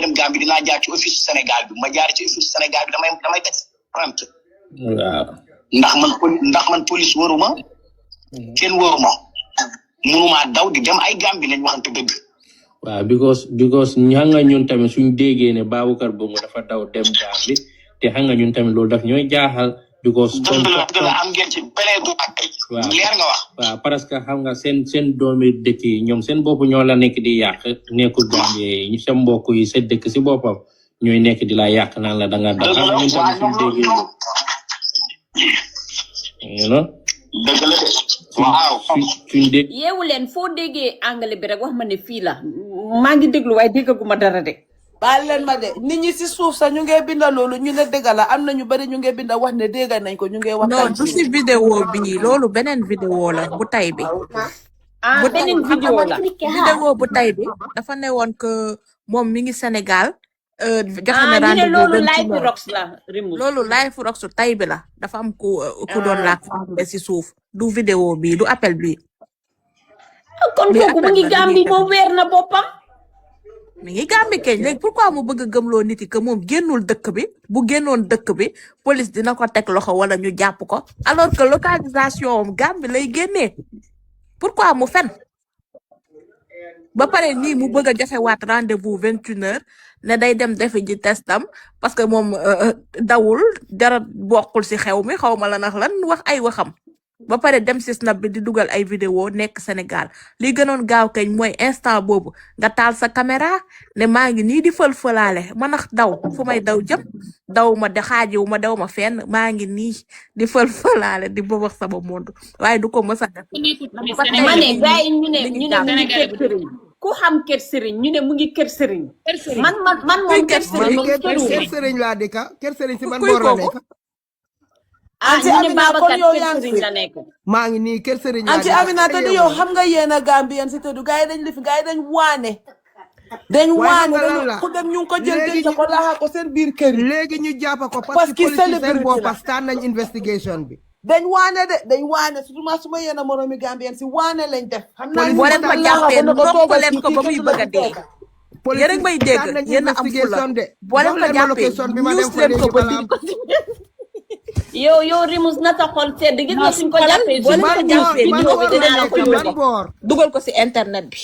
Speaker 8: dem Gambie dinaa jaar ci office Sénégal bi ma jaar ci office Sénégal bi damay teg prante ndax man police waruma kenn waruma mënumaa daw di dem ay Gambie lañ waxante dëgg
Speaker 7: waaw because xam nga ñun tamit suñ déggee ne Baboucarr Bongo dafa daw dem Gambie te xam nga ñun tamit loolu daf ñooy jaaxal because
Speaker 8: dëgg la am ngeen ci belee du ak ay leer nga wax
Speaker 7: waaw parce que xam nga seen doomi dëkk yi ñoom seen bopp ñoo la nekk di yàq nekkul Gambie ñu sa mbokk yi sa dëkk si boppam ñooy nekk di la yàq naan la danga daw xam nga ñun tamit suñ déggee you know
Speaker 8: dëgg la waaw
Speaker 7: suñ dégg
Speaker 5: yeewu leen foo déggee anglais bi rek wax ma ne fii la maa ngi déglu waaye déggaguma dara de
Speaker 10: baal leen ma de nit ñi si suuf sax ñu ngi binda loolu ñu ne dëgg la am na ñu bari ñu ngi binda wax ne dégg nañ ko ñu ngi wax
Speaker 6: non du si vidéo bi loolu beneen vidéo la bu tay bi
Speaker 5: beneen vidéo la
Speaker 6: vidéo bu tay bi dafa newoon que moom mi ngi Sénégal joxe na
Speaker 5: ñu ne
Speaker 6: rendez-vous
Speaker 5: loolu
Speaker 6: 28
Speaker 5: live Rox la Rimous
Speaker 6: loolu live Rox tay bi la dafa am ku doon laak si suuf du vidéo bi du appel bi
Speaker 5: kon kooku mu ngi Gambie moom weer na boppam
Speaker 6: mi ngi Gambie keñ léegi pourquoi mu bëgg a gëmloo nit yi que moom génnul dëkk bi bu génnoon dëkk bi police dina ko teg loxo wala ñu jàpp ko alors que localisation am Gambie lay génnee pourquoi mu fen ba pare nii mu bëgg a joxewaat rendez-vous 21h ne day dem defi ji testam parce que moom dawul dara bokkul si xew mi xaw ma la nax lan wax ay waxam ba pare dem si snap bi di dugal ay vidéo nekk Sénégal li gënoon gaaw kañ mooy instant boobu nga taal sa caméra ne maa ngi nii di fël-fëlaale ma nax daw fu may daw jëm daw ma de xaajiw ma daw ma fenn maa ngi nii di fël-fëlaale di bëbax sama monde waaye du ko mës a def
Speaker 5: ma ne gars yi ñu ne mu ngi kër sëriñ ku xam kër sëriñ ñu ne mu ngi kër sëriñ man moom kër
Speaker 9: sëriñ laa dëkka kër sëriñ si ban boor la nekk
Speaker 10: Anti
Speaker 5: ñu ne
Speaker 10: Amina kon
Speaker 5: Babacar
Speaker 10: yow
Speaker 5: kër
Speaker 10: yaa ngi
Speaker 5: sëriñ
Speaker 10: fi
Speaker 5: la nekk
Speaker 9: maa ngi nii kër sëriñ laa
Speaker 10: Anti
Speaker 9: dëkka
Speaker 10: Aminata di yow xam nga yéen a Gambien si tëddu gars yi dañ lifi gars yi dañ waane ku dem ñu ngi ko jël denc ko laxa ko seen biir kër yi
Speaker 9: léegi ñu jàppa ko
Speaker 10: parce que
Speaker 9: police yi seen
Speaker 10: célébrité
Speaker 9: bopp
Speaker 10: la
Speaker 9: start nañ investigation bi
Speaker 10: dañ waane de dañ waane surtout suma yéen a moromi Gambien si waane lañ def xam naa
Speaker 6: boo leen ko jàppee nokk leen ko ba muy bëgg a dee
Speaker 9: police
Speaker 6: yéen a ngi may dégg
Speaker 9: start nañ
Speaker 6: yéen a am fula
Speaker 9: investigation de
Speaker 6: boo leen ko jàppee
Speaker 9: location bi ma dem
Speaker 6: news leen ko ba
Speaker 9: balaa
Speaker 5: yow Rimous na sa xol sedd gis nga suñ ko jàppee
Speaker 6: boo leen ko jàppee vidéo bi dinaa la ko
Speaker 9: ban
Speaker 6: yónnee
Speaker 9: boor
Speaker 6: dugal ko si internet bi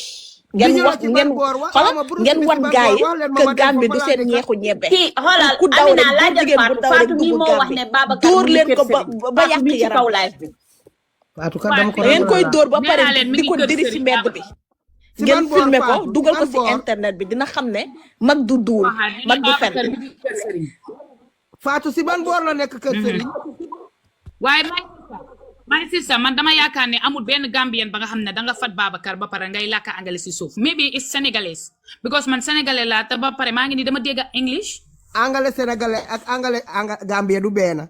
Speaker 6: ngeen wax ngeen wan gaay yi que Gambie du seen ñeexu ñebe
Speaker 5: kii xoolal
Speaker 6: ku daw
Speaker 5: Amina
Speaker 6: rek
Speaker 5: laajal
Speaker 6: jigéen bu daw rek
Speaker 5: Fatou mi
Speaker 6: dugg
Speaker 5: moo wax ne
Speaker 6: Gambie
Speaker 5: Babacar
Speaker 6: dóor
Speaker 5: mu ngi
Speaker 6: leen
Speaker 5: kër
Speaker 6: ko
Speaker 5: sëriñ
Speaker 6: ba yàq
Speaker 5: mi ci
Speaker 6: yaram
Speaker 5: kaw live bi
Speaker 9: Fatou ka dama ko
Speaker 6: da ngeen koy dóor ba pare
Speaker 1: nee naa leen mi
Speaker 6: di
Speaker 1: ngi
Speaker 6: ko
Speaker 1: kër
Speaker 6: diri si
Speaker 1: sëriñ
Speaker 6: mbedd bi
Speaker 9: si
Speaker 6: ngeen
Speaker 9: ban boor
Speaker 6: filmer ko
Speaker 9: Fatou
Speaker 6: dugal ko
Speaker 9: ban
Speaker 6: si
Speaker 9: boor
Speaker 6: internet bi dina xam ne mag du duul mag du fen
Speaker 9: Fatou si ban boor la nekk kër sëriñ
Speaker 1: waaye my sister man dama yaakaar ne amul benn Gambien ba nga xam ne danga fat Babacar ba pare ngay làkk anglais si suuf maybe it's Senegalese because man Sénégalais laa te ba pare maa ngi ni dama dégg English
Speaker 9: angale sénégalais ak angale Gambie du benn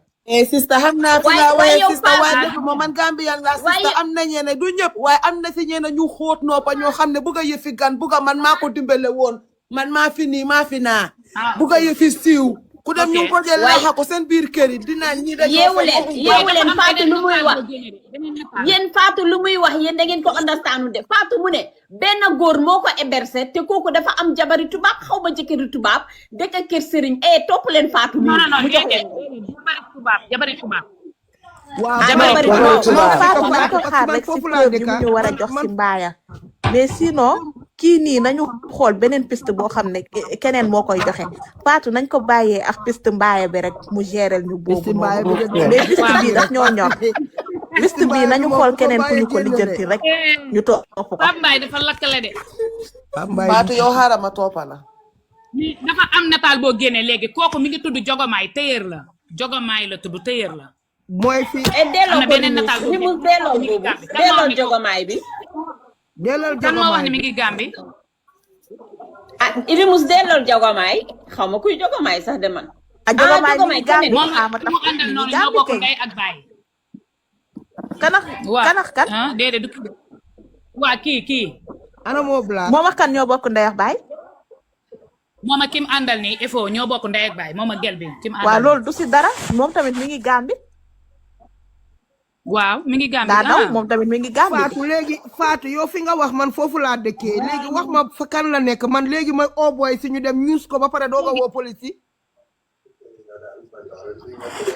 Speaker 10: sista xam naa fi
Speaker 5: Waaye-
Speaker 10: nga
Speaker 5: waaye
Speaker 10: waaye
Speaker 5: yow
Speaker 10: sista
Speaker 5: Fatou-
Speaker 10: waaye defuma man Gambien la sista
Speaker 5: Waaye-
Speaker 10: am na ñene du ñëpp waaye am na si ñene ñu xóot noppa ñoo xam ne bugg a yëfi gan bugg a man maa ko dimbale woon man maa fi nii maa fi naa bugg a yëfi siiw ku dem ñu ngi ko jël
Speaker 5: Waaye-
Speaker 10: laxa ko seen biir kër yi dinaa ñi dañoo
Speaker 5: yeewu leen
Speaker 10: fen-
Speaker 5: yeewu leen Fatou lu muy wax yéen Fatou lu muy wax yéen da ngeen ko understand de Fatou mu ne benn góor moo ko hébergé te kooku dafa am jabari tubaab xaw ma jëkkëri tubaab dëkk kër sëriñ topp leen Fatou
Speaker 1: non non non
Speaker 5: mu jox
Speaker 1: déedéet
Speaker 5: leen
Speaker 1: jabari tubaab
Speaker 9: waaw
Speaker 5: Jabari
Speaker 6: non
Speaker 5: tubaab.
Speaker 6: Fatou nañ ko
Speaker 9: parce que
Speaker 6: xaar
Speaker 9: man
Speaker 6: rek si
Speaker 9: foofu laa
Speaker 6: preuve yi mu
Speaker 9: dëkka
Speaker 6: ñu war a jox si mbaaya mais sinon kii nii nañu xool beneen piste boo xam ne keneen moo koy joxe Fatou nañ ko bàyyee ak piste mbaaya bi rek mu gérer ñu boobu
Speaker 9: Piste mbaaya bi
Speaker 6: noonu
Speaker 9: de-
Speaker 6: mais piste bii daf ñoo ñor piste bii nañu xool keneen ku ñu ko lijjanti rek ñu topp ko
Speaker 1: Pape Mbaye dafa lakkale de
Speaker 10: Fatou yow xaaral ma toppa la
Speaker 1: ni dafa am nataal boo génnee léegi kooku mi ngi tudd Jogomaay téyeer la Jogomaay la tudd téyeer la
Speaker 9: mooy fi
Speaker 5: delloo
Speaker 1: am na
Speaker 5: ko
Speaker 1: beneen nataal boo
Speaker 5: Rimous
Speaker 1: génnee.
Speaker 5: delloo
Speaker 1: Mi ngi
Speaker 5: boobu
Speaker 1: Gambie.
Speaker 5: delloo jogomaay bi
Speaker 9: dellal
Speaker 1: kan moo wax
Speaker 9: Jogomaay
Speaker 1: ne mi
Speaker 9: bi
Speaker 1: ngi Gambie
Speaker 5: ah Irimus delloo Jogomaay xaw ma kuy Jogomaay sax de man.
Speaker 6: Jogomaay mi ngi Gambie
Speaker 1: moom
Speaker 6: ama
Speaker 1: mu àndal noonu ñoo bokk ndey ak baay.
Speaker 6: kanax kan
Speaker 1: déedéet du kii waa kii
Speaker 9: ana moo blanc
Speaker 6: moom ak kan ñoo bokk ndey ak baay
Speaker 1: moom ak kim àndal nii il faut ñoo bokk ndey ak baay moom ak gel bi kim àndal
Speaker 6: waaw loolu du si dara moom tamit mi ngi Gambie
Speaker 1: waaw mi ngi Gambie
Speaker 6: daa daw moom tamit mi ngi Gambie
Speaker 9: Fatou léegi Fatou yow fi nga wax man foofu laa dëkkee léegi wax ma fa kan la nekk man léegi ma boy si ñu dem ñuus ko ba pare doog a woo police yi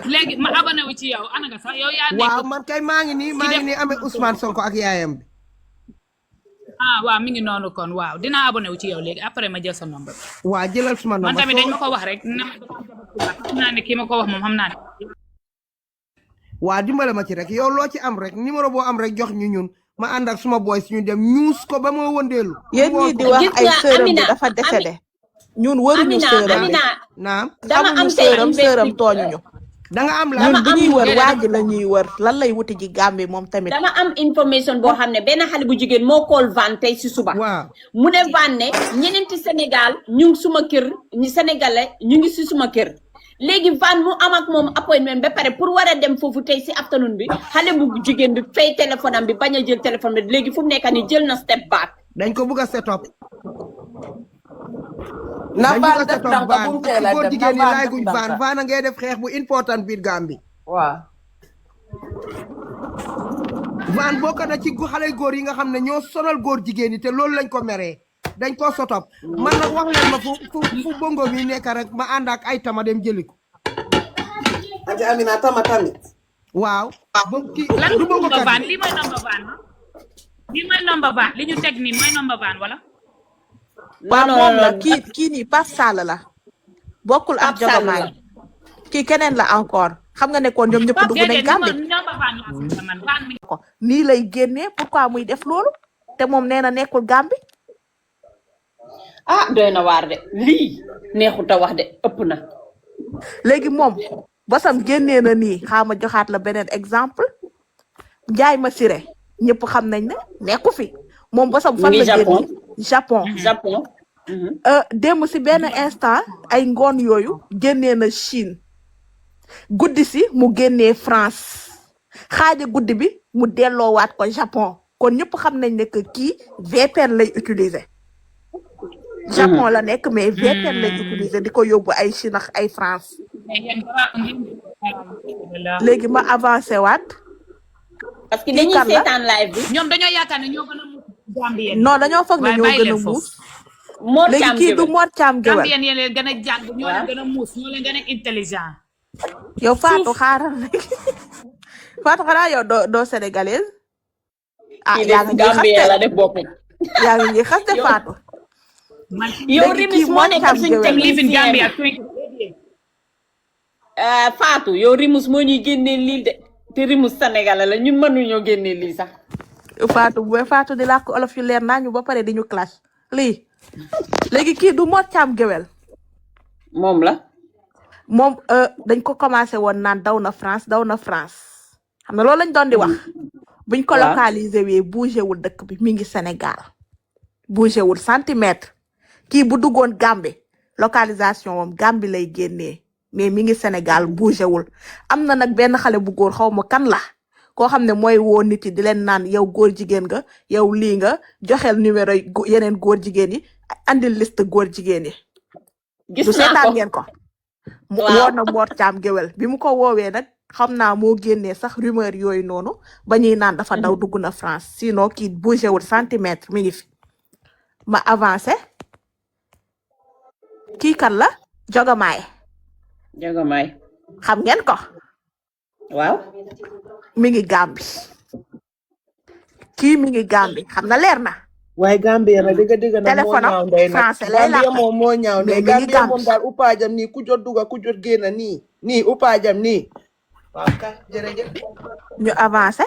Speaker 1: léegi ma abonné wu ci yow ana nga sax yow yaa nekk
Speaker 9: waaw man kay maa ngi nii amee Ousmane Sonko ak yaayam bi
Speaker 1: waaw mi ngi noonu kon waaw dinaa abonné wu ci yow léegi après ma jël sa nombre
Speaker 9: waa jëlal suma nombre
Speaker 1: man tamit dañ ma ko wax rek xam naa ne kii ma ko wax moom xam naa ne
Speaker 9: waa dimbale ma ci rek yow loo ci am rek numéro boo am rek jox ñu ñun ma ànd ak suma boy si ñu dem ñuus ko ba moo wëndeelu
Speaker 6: yéen ñii di wax ay sërëm bi dafa décédé ñun waruñu sërëm bi
Speaker 9: naam
Speaker 6: xamuñu sërëm tooñuñu
Speaker 9: da nga am la
Speaker 6: ñun bu ñuy wër waa ji la ñuy wër lan lay wuti ji Gambie moom tamit
Speaker 5: dama am information boo xam ne benn xale bu jigéen moo kool Van tey si suba mu ne Van ne ñeneenti Sénégal ñu ngi suma kër ñi sénégalais ñu ngi si suma kër léegi Van mu am ak moom appointment ba pare pour war a dem foofu tey si afternoon bi xale bu jigéen bi fay téléphone am bi bañ a jël téléphone bi léegi fu mu nekk nii jël na step back
Speaker 9: dañ ko bëgg a set up
Speaker 10: na Van def tànk bu mu teel a
Speaker 9: góor
Speaker 10: dem
Speaker 9: jigéen ñi laay guñ Van a ngay def xeex bu important biir Gambie
Speaker 10: waaw
Speaker 9: Van bokk na ci xale góor yi nga xam ne ñoo sonal góor jigéen ñi te loolu lañ ko meree dañ koo sotop man nag wax leen ma fu bongo mi nekk rek ma ànd ak ay tama dem jëli ko
Speaker 10: aja Amina tama tamit
Speaker 9: waaw
Speaker 1: lan du bongo Van lii mooy number Van lii mooy number Van li ñu teg nii mooy number Van wala
Speaker 6: waaw moom la kii nii Pape Sall la bokkul ak Jogomaay kii keneen la encore xam nga ne kon ñoom ñëpp dugg nañ Gambie nii lay génnee pourquoi muy def loolu te moom nee na nekkul Gambie
Speaker 5: doy na waar de lii neexut a wax de ëpp na
Speaker 6: léegi moom basam génnee na nii xaama joxaat la beneen exemple Njaay ma siré ñëpp xam nañ ne nekku fi moom basam fan la génne Japon démb si benn instant ay ngoon yooyu génnee na Chine guddi si mu génnee France xaaja guddi bi mu delloowaat ko Japon kon ñëpp xam nañ ne que kii VPN lay utiliser Japon la nekk mais VPN lay utiliser di ko yóbbu ay Chine ak ay France léegi ma avancé waat
Speaker 5: parce que dañuy seetaan live bi
Speaker 1: ñoom dañoo yaakaar ne ñoo gën a muus Gambien
Speaker 6: non dañoo foog ne ñoo gën a muus léegi kii du Mor Thiam Guewel
Speaker 1: Gambien yéen leen gën a jàng ñoo leen gën a muus ñoo leen gën a intelligent
Speaker 6: yow Fatou xaaral rek Fatou xanaa yow doo sénégalaise yaa ngi
Speaker 5: Gambien la def boppam
Speaker 6: yaa ngi xaste Fatou
Speaker 5: yow Rimis moo nekk suñu technicien Fatou yow Rimus moo ñuy génnee lii de te Rimus sénégalais la ñun mënuñoo génnee lii sax
Speaker 6: Fatou di làkk olof yu leer naa ñu ba pare di ñu clash lii léegi kii du Mor Thiam Guewel
Speaker 5: moom la
Speaker 6: moom dañ ko commencé woon naan daw na France xam nga loolu lañ doon di wax buñ ko localisé wee bougé wul dëkk bi mi ngi Sénégal bougé wul centimètre kii bu duggoon Gambie localisation moom Gambie lay génnee mais mi ngi Sénégal bougé wul am na nag benn xale bu góor xaw ma kan la koo xam ne mooy woo nit yi di leen naan yow góor jigéen nga yow lii nga joxeel numéro yeneen góor jigéen yi andil liste góor jigéen yi du seetaan ngeen ko woo na Mor Thiam Guewel bi mu ko woowee nag xam naa moo génnee sax rumeur yooyu noonu ba ñuy naan dafa daw dugg na France sinon kii bougé wul centimètre mi ngi fi ma avancé kii kan la Jogomaay xam ngeen ko
Speaker 5: waaw
Speaker 6: mi ngi Gambie kii mi ngi Gambie xam na leer na
Speaker 10: waaye Gambie na dëgg na
Speaker 6: téléphone am français lay
Speaker 10: Gambie moom moo ñaaw ndey Gambie moom daal upaajam nii ku jot duga ku jot génn nii upaajam nii waaw kay jërëjëf
Speaker 6: ñu avancé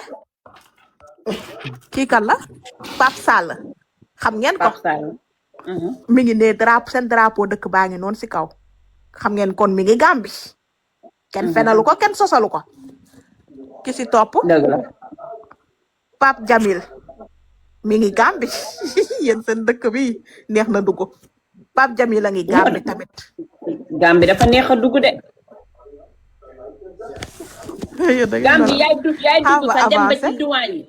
Speaker 6: kii kan la Pape Sall xam ngeen ko mi ngi ne seen drapeau dëkk baa ngi noonu si kaw xam ngeen kon mi ngi Gambie kenn fenalu ko kenn sosalu ko ki si topp Pape Jamil mi ngi Gambie yéen seen dëkk bi neex na dugg Pape Jamil la ngi Gambie tamit.
Speaker 5: Gambie dafa neex a dugg de. Gambie yaay dugg sax dem ba ci douane yi.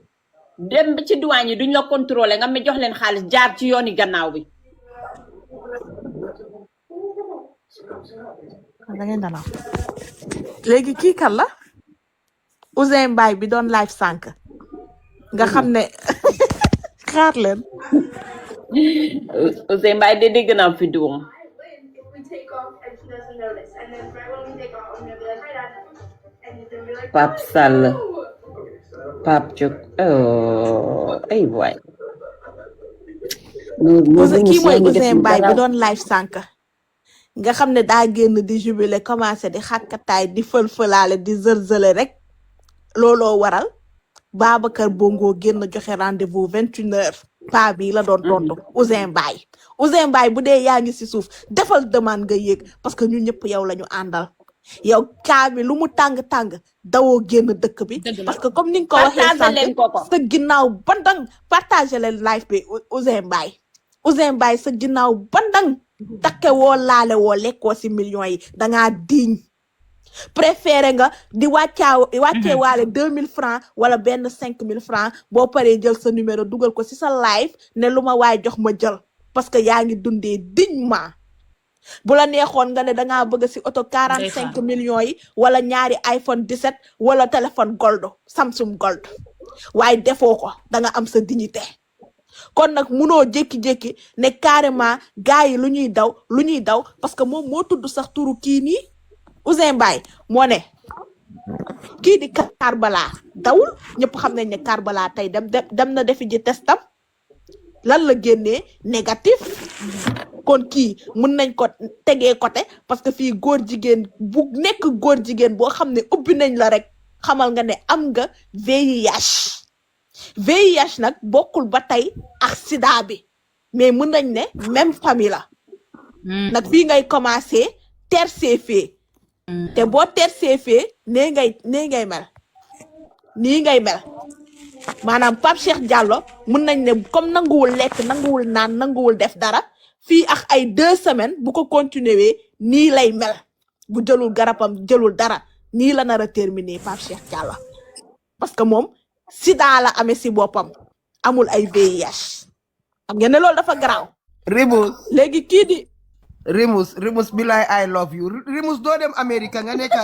Speaker 5: dem ba ci douane yi duñ la contrôler nga me jox leen xaalis jaar ci yooni gannaaw bi.
Speaker 6: da ngay nalaw léegi kii kan la Ouzin Mbaye bi doon live sànq nga xam ne xaar leen
Speaker 5: Ouzin Mbaye de dégg naa fi duum. Pape Sall Pape Diop ay waay.
Speaker 6: kii mooy Ouzin Mbaye bi doon live sànq nga xam ne daa génn di jubilé commencé di xàkkataay di fël-fëlaale di zël-zële rek looloo waral Babacar Bongo génn joxe rendez-vous 21h pa bi la doon tontu Ouzin Mbaye bu dee yaa ngi si suuf defal demande nga yéeg parce que ñun ñëpp yow la ñu àndal yow kaa bi lu mu tàng-tàng dawoo génn dëkk bi parce que comme ni nga ko waxee sànq sa ginnaaw bandang partagé leen live bi Ouzin Mbaye sa ginnaaw bandang takke woo laale woo lekkoo si millions yi dangaa diiñ préféré nga di wàccee waale 2000 francs wala benn 5000 francs boo paree jël sa numéro dugal ko si sa live ne lu ma waay jox ma jël parce que yaa ngi dundee dignement bu la neexoon nga ne dangaa bëgg si auto 45 millions yi wala ñaari iPhone 17 wala téléphone gold Samsung gold waaye defoo ko danga am sa dignité kon nag munoo jékki-jékki ne carrément gars yi lu ñuy daw parce que moom moo tudd sax turu kii nii Ouzin Mbaye moo ne kii di Karbala dawul ñëpp xam nañ ne Karbala tey dem na defi ji testam lan la génnee négatif kon kii mën nañ ko tegee côté parce que fii góor jigéen bu nekk góor jigéen boo xam ne ubbi nañ la rek xamal nga ne am nga VIH nag bokkul ba tey ak sida bi mais mën nañ ne même famille la nag fii ngay commencé tercé fee te boo tercé fee nii ngay mel maanaam Pape Cheikh Diallo mën nañ ne comme nanguwul lekk nanguwul naan nanguwul def dara fii ak ay 2 semaines bu ko continuer nii lay mel bu jëlul garabam jëlul dara nii la nar a terminer Pape Cheikh Diallo parce que moom sida la amee si boppam amul ay VIH xam ngeen ne loolu dafa garaaw.
Speaker 9: Remus
Speaker 6: léegi kii di.
Speaker 9: Remus bilaay I love you Remus doo dem Amérique nga nekk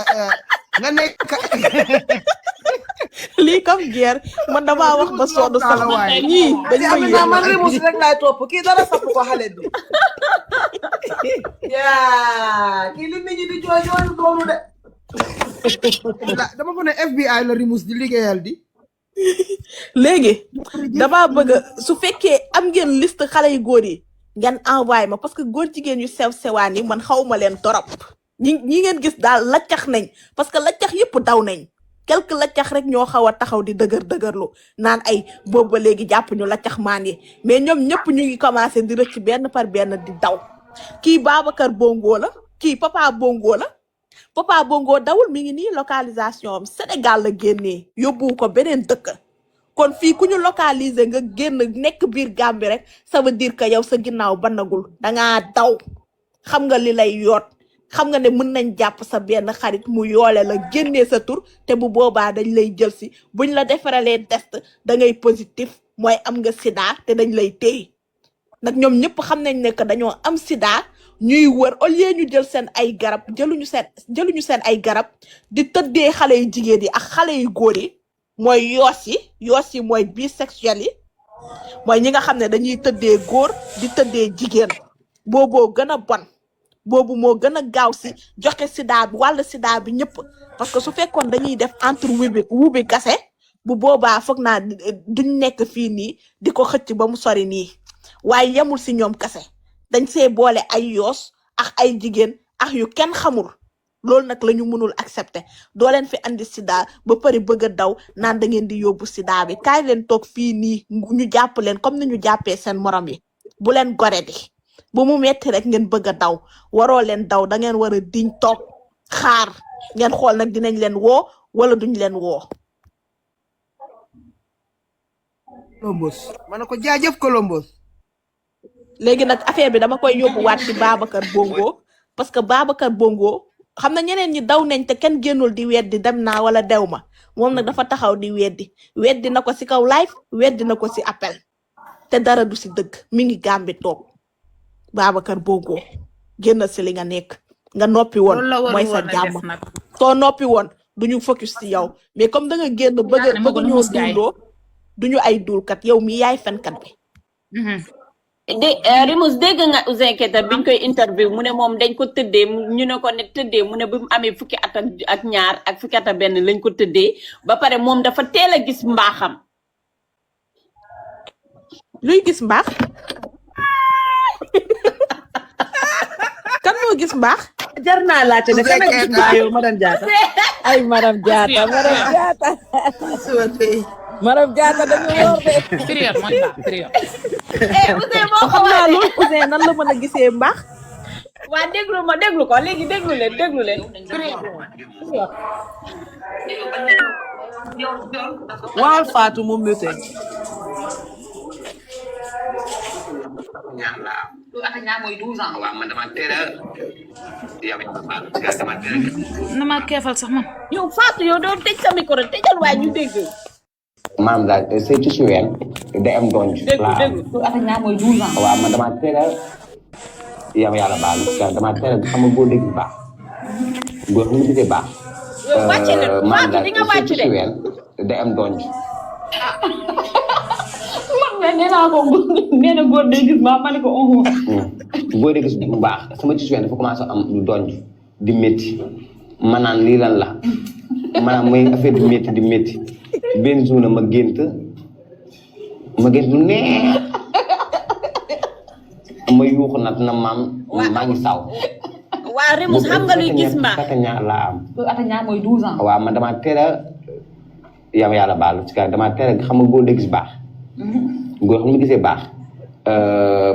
Speaker 6: lii comme guerre man damaa wax ba soodu sax ñii dañu
Speaker 10: ma man Remus rek laay topp kii dara sapp ko xale bi yaa kii li nit ñi di jooy jooyu doonu de
Speaker 9: dama ko ne FBI la Remus di liggéeyal di
Speaker 6: léegi damaa bëgg su fekkee am ngeen liste xale yu góor yi ngeen envoyé ma parce que góor jigéen yu sew sewaan yi man xawma leen torop ñi ngeen gis daal laccax nañ parce que laccax yëpp daw nañ quelque laccax rek ñoo xaw a taxaw di dëgërlu naan ay boobu ba léegi jàpp ñu laccax maan yi mais ñoom ñëpp ñu ngi commencé di rëcc benn par benn di daw kii Babacar Bongo la kii Papa Bongo dawul mi ngi nii localisation am Sénégal la génnee yóbbu ko beneen dëkk kon fii ku ñu localiser nga génn nekk biir Gambie rek ça veut dire que yow sa ginnaaw banagul dangaa daw xam nga li lay yoot xam nga ne mën nañ jàpp sa benn xarit mu yoole la génnee sa tur te bu boobaa dañ lay jël si buñ la defaralee test da ngay positif mooy am nga sida te dañ lay téy nag ñoom ñëpp xam nañ ne que dañoo am sida ñuy wër au lieu ñu jël seen ay garab jëluñu seen ay garab di tëddee xale yu jigéen yi ak xale yu góor yi mooy yoos yi mooy bisexuel yi mooy ñi nga xam ne dañuy tëddee góor di tëddee jigéen booboo gën a bon boobu moo gën a gaaw si joxe sida bi wàll sida bi ñëpp parce que su fekkoon dañuy def entre wubi kase bu boobaa foog naa duñ nekk fii nii di ko xëcc ba mu sori nii waaye yemul si ñoom kase dañ see boole ay yoos ak ay jigéen ak yu kenn xamul loolu nag la ñu mënul accepter doo leen fi andi sida ba pare bëgg a daw naan da ngeen di yóbbu sida bi kaay leen toog fii nii ñu jàpp leen comme ni ñu jàppee seen morom yi bu leen gore di bu mu metti rek ngeen bëgg a daw waroo leen daw da ngeen war a diñ toog xaar ngeen xool nag dinañ leen woo wala duñ leen woo.
Speaker 9: Columbus ma ne ko jaajëf Columbus.
Speaker 6: léegi nag affaire bi dama koy yóbbuwaat ci Babacar Bongo parce que Babacar Bongo xam na ñeneen ñi daw nañ te kenn génnul di weddi dem naa wala dew ma moom nag dafa taxaw di weddi na ko si kaw live weddi na ko si appel te dara du si dëgg mi ngi Gàmbi toog Babacar Bongo génn si li nga nekk nga noppi woon
Speaker 1: loolu la war
Speaker 6: mooy sa
Speaker 1: woon a
Speaker 6: jàmm
Speaker 1: def nag.
Speaker 6: soo noppi woon duñu focus ci yow mais comme da nga génn bëgg ñoo dulloo duñu ay dulkat yow mi yaay fenkat bi
Speaker 5: Remus dégg nga Ouzin Keita biñ koy interview mu ne moom dañ ko tëddee ñu ne ko ne tëddee mu ne bi mu amee fukki at ak ñaar ak fukki at ak benn lañ ko tëddee ba pare moom dafa teel a gis mbaaxam.
Speaker 6: luy gis mbaax kan moo gis mbaax
Speaker 10: jar naa laajte de kan gis mbaax yow madame Diatta
Speaker 11: ay madame Diatta madame Diatta dañu wóor de
Speaker 1: période mooy baax période.
Speaker 5: Ouzin moo ko
Speaker 6: xam naa
Speaker 5: waxee.
Speaker 6: loolu Ouzin nan la mën a gisee mbaax
Speaker 5: waa déglu ko léegi déglu leen.
Speaker 10: waxal Fatou moom mu tey
Speaker 8: waaw man dama teel a
Speaker 1: na ma keefal sax man.
Speaker 5: yow Fatou yow doo tëj sa micro tëjal waaye ñu dégg.
Speaker 8: maam daal say ci suween day am donj
Speaker 5: déglu.
Speaker 8: waaw man dama teel a yàlla baal dama teel a xam nga boo dégg baax boo xam nga gisee baax
Speaker 5: yow wàcce leen
Speaker 8: maam
Speaker 5: Fatou di nga
Speaker 8: daal say
Speaker 5: wàcc
Speaker 8: ci
Speaker 5: de.
Speaker 8: suween day am donj
Speaker 5: man nee naa ko nee na góor day gis ma ne ko
Speaker 8: boo dee gis bu baax sama ci suween dafa commencé am lu donj di métti ma naan lii lan la maanaam mooy affaire di métti benn jour ma gént lu neex ma yuuxu nag na maam maa ngi saw
Speaker 5: waa Remus xam nga luy gis mbaax.
Speaker 8: ñaar laa am waaw man dama teel a yàlla baal ci ka dama teel a xam nga boo dee gis baax boo xam nga gisee baax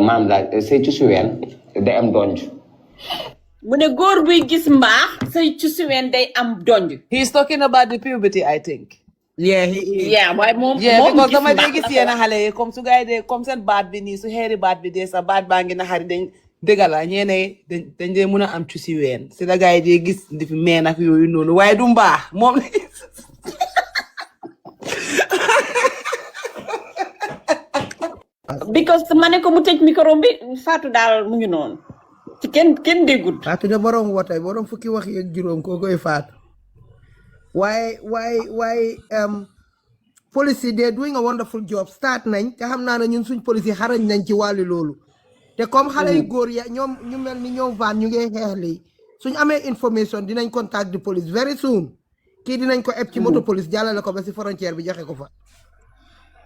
Speaker 8: maam daal say ci suween day am donj
Speaker 5: mu ne góor buy gis mbaax say ci suween day am donj.
Speaker 10: he's talking about the puberty I think
Speaker 5: waaye moom
Speaker 10: because
Speaker 5: gis
Speaker 10: dama
Speaker 5: mbaax
Speaker 10: dee gis yenn xale yi comme su gars yi dee comme seen baat bi nii su xeeri baat bi dee sa baat baa ngi naxari dañ dëgga la ñeene dañ dee mun a am ci si ween si la gars yi dee gis di fi meen ak yooyu noonu waaye du mbaax moom
Speaker 5: because ma ne ko mu tëj micro bi Fatou daal mu ngi noonu ci kenn déggul.
Speaker 9: Fatou de borom wootay borom fukki wax yeeg juróom koo koy Fatou waaye police yi de doing a wonderful job start nañ te xam naa ne ñun suñ police yi xarañ nañ ci wàllu loolu te comme xale yu góor ya ñoom ñu mel ni ñoom van ñu ngi xeex lii suñ amee information dinañ contact di police very soon kii dinañ ko eb ci moto police jàllale ko ba si frontière bi joxe ko fa.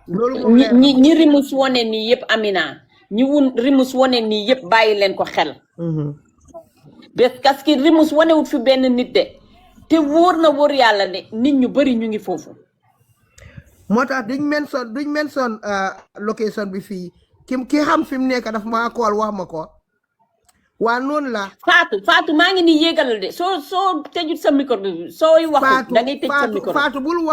Speaker 9: loolu
Speaker 5: ñi Remus wone nii yëpp Amina Remus wone nii yëpp bàyyi leen ko xel. parce que Remus wonewut fi benn nit de te wóor na wóor yàlla ne nit ñu bëri ñu ngi foofu.
Speaker 9: moo tax duñ mention location bi fii ki xam fi mu nekk daf maa kool wax ma ko waa noonu la.
Speaker 5: Fatou maa ngi nii yéegal de soo tëjut sa micro bi sooy waxut da ngay tëj sa micro.
Speaker 9: Fatou bul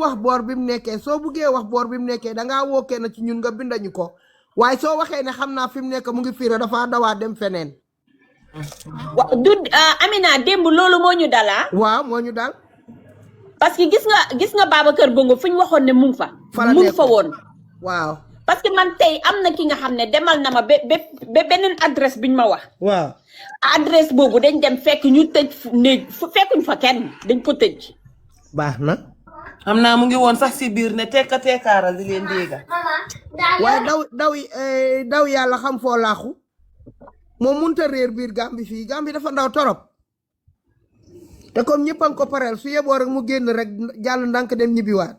Speaker 9: wax boor bi mu nekkee soo buggee wax boor bi mu nekkee dangaa wookee na ci ñun nga bindañu ko waaye soo waxee ne xam naa fi mu nekk mu ngi fiira dafa dawaa dem feneen.
Speaker 5: Amina démb loolu moo ñu dala.
Speaker 9: waaw moo ñu dal.
Speaker 5: parce que gis nga Babacar Bongo fu ñu waxoon ne mu ngi fa. mu ngi fa woon.
Speaker 9: waaw.
Speaker 5: parce que man tey am na ki nga xam ne demal na ma ba beneen adresse biñ ma wax.
Speaker 9: waaw.
Speaker 5: adresse boobu dañ dem fekk ñu tëj néeg fekkuñ fa kenn dañ ko tëj.
Speaker 9: baax na.
Speaker 10: xam naa mu ngi woon sax si biir ne tekkaaral di leen dégga.
Speaker 9: waaye daw yàlla xam foo laaxu moom mënut a réer biir Gàmbi fii Gàmbi dafa ndaw torop te comme ñëpp a ngi ko pareel su yeboo rek mu génn rek jàll ndànk dem ñibbiwaat.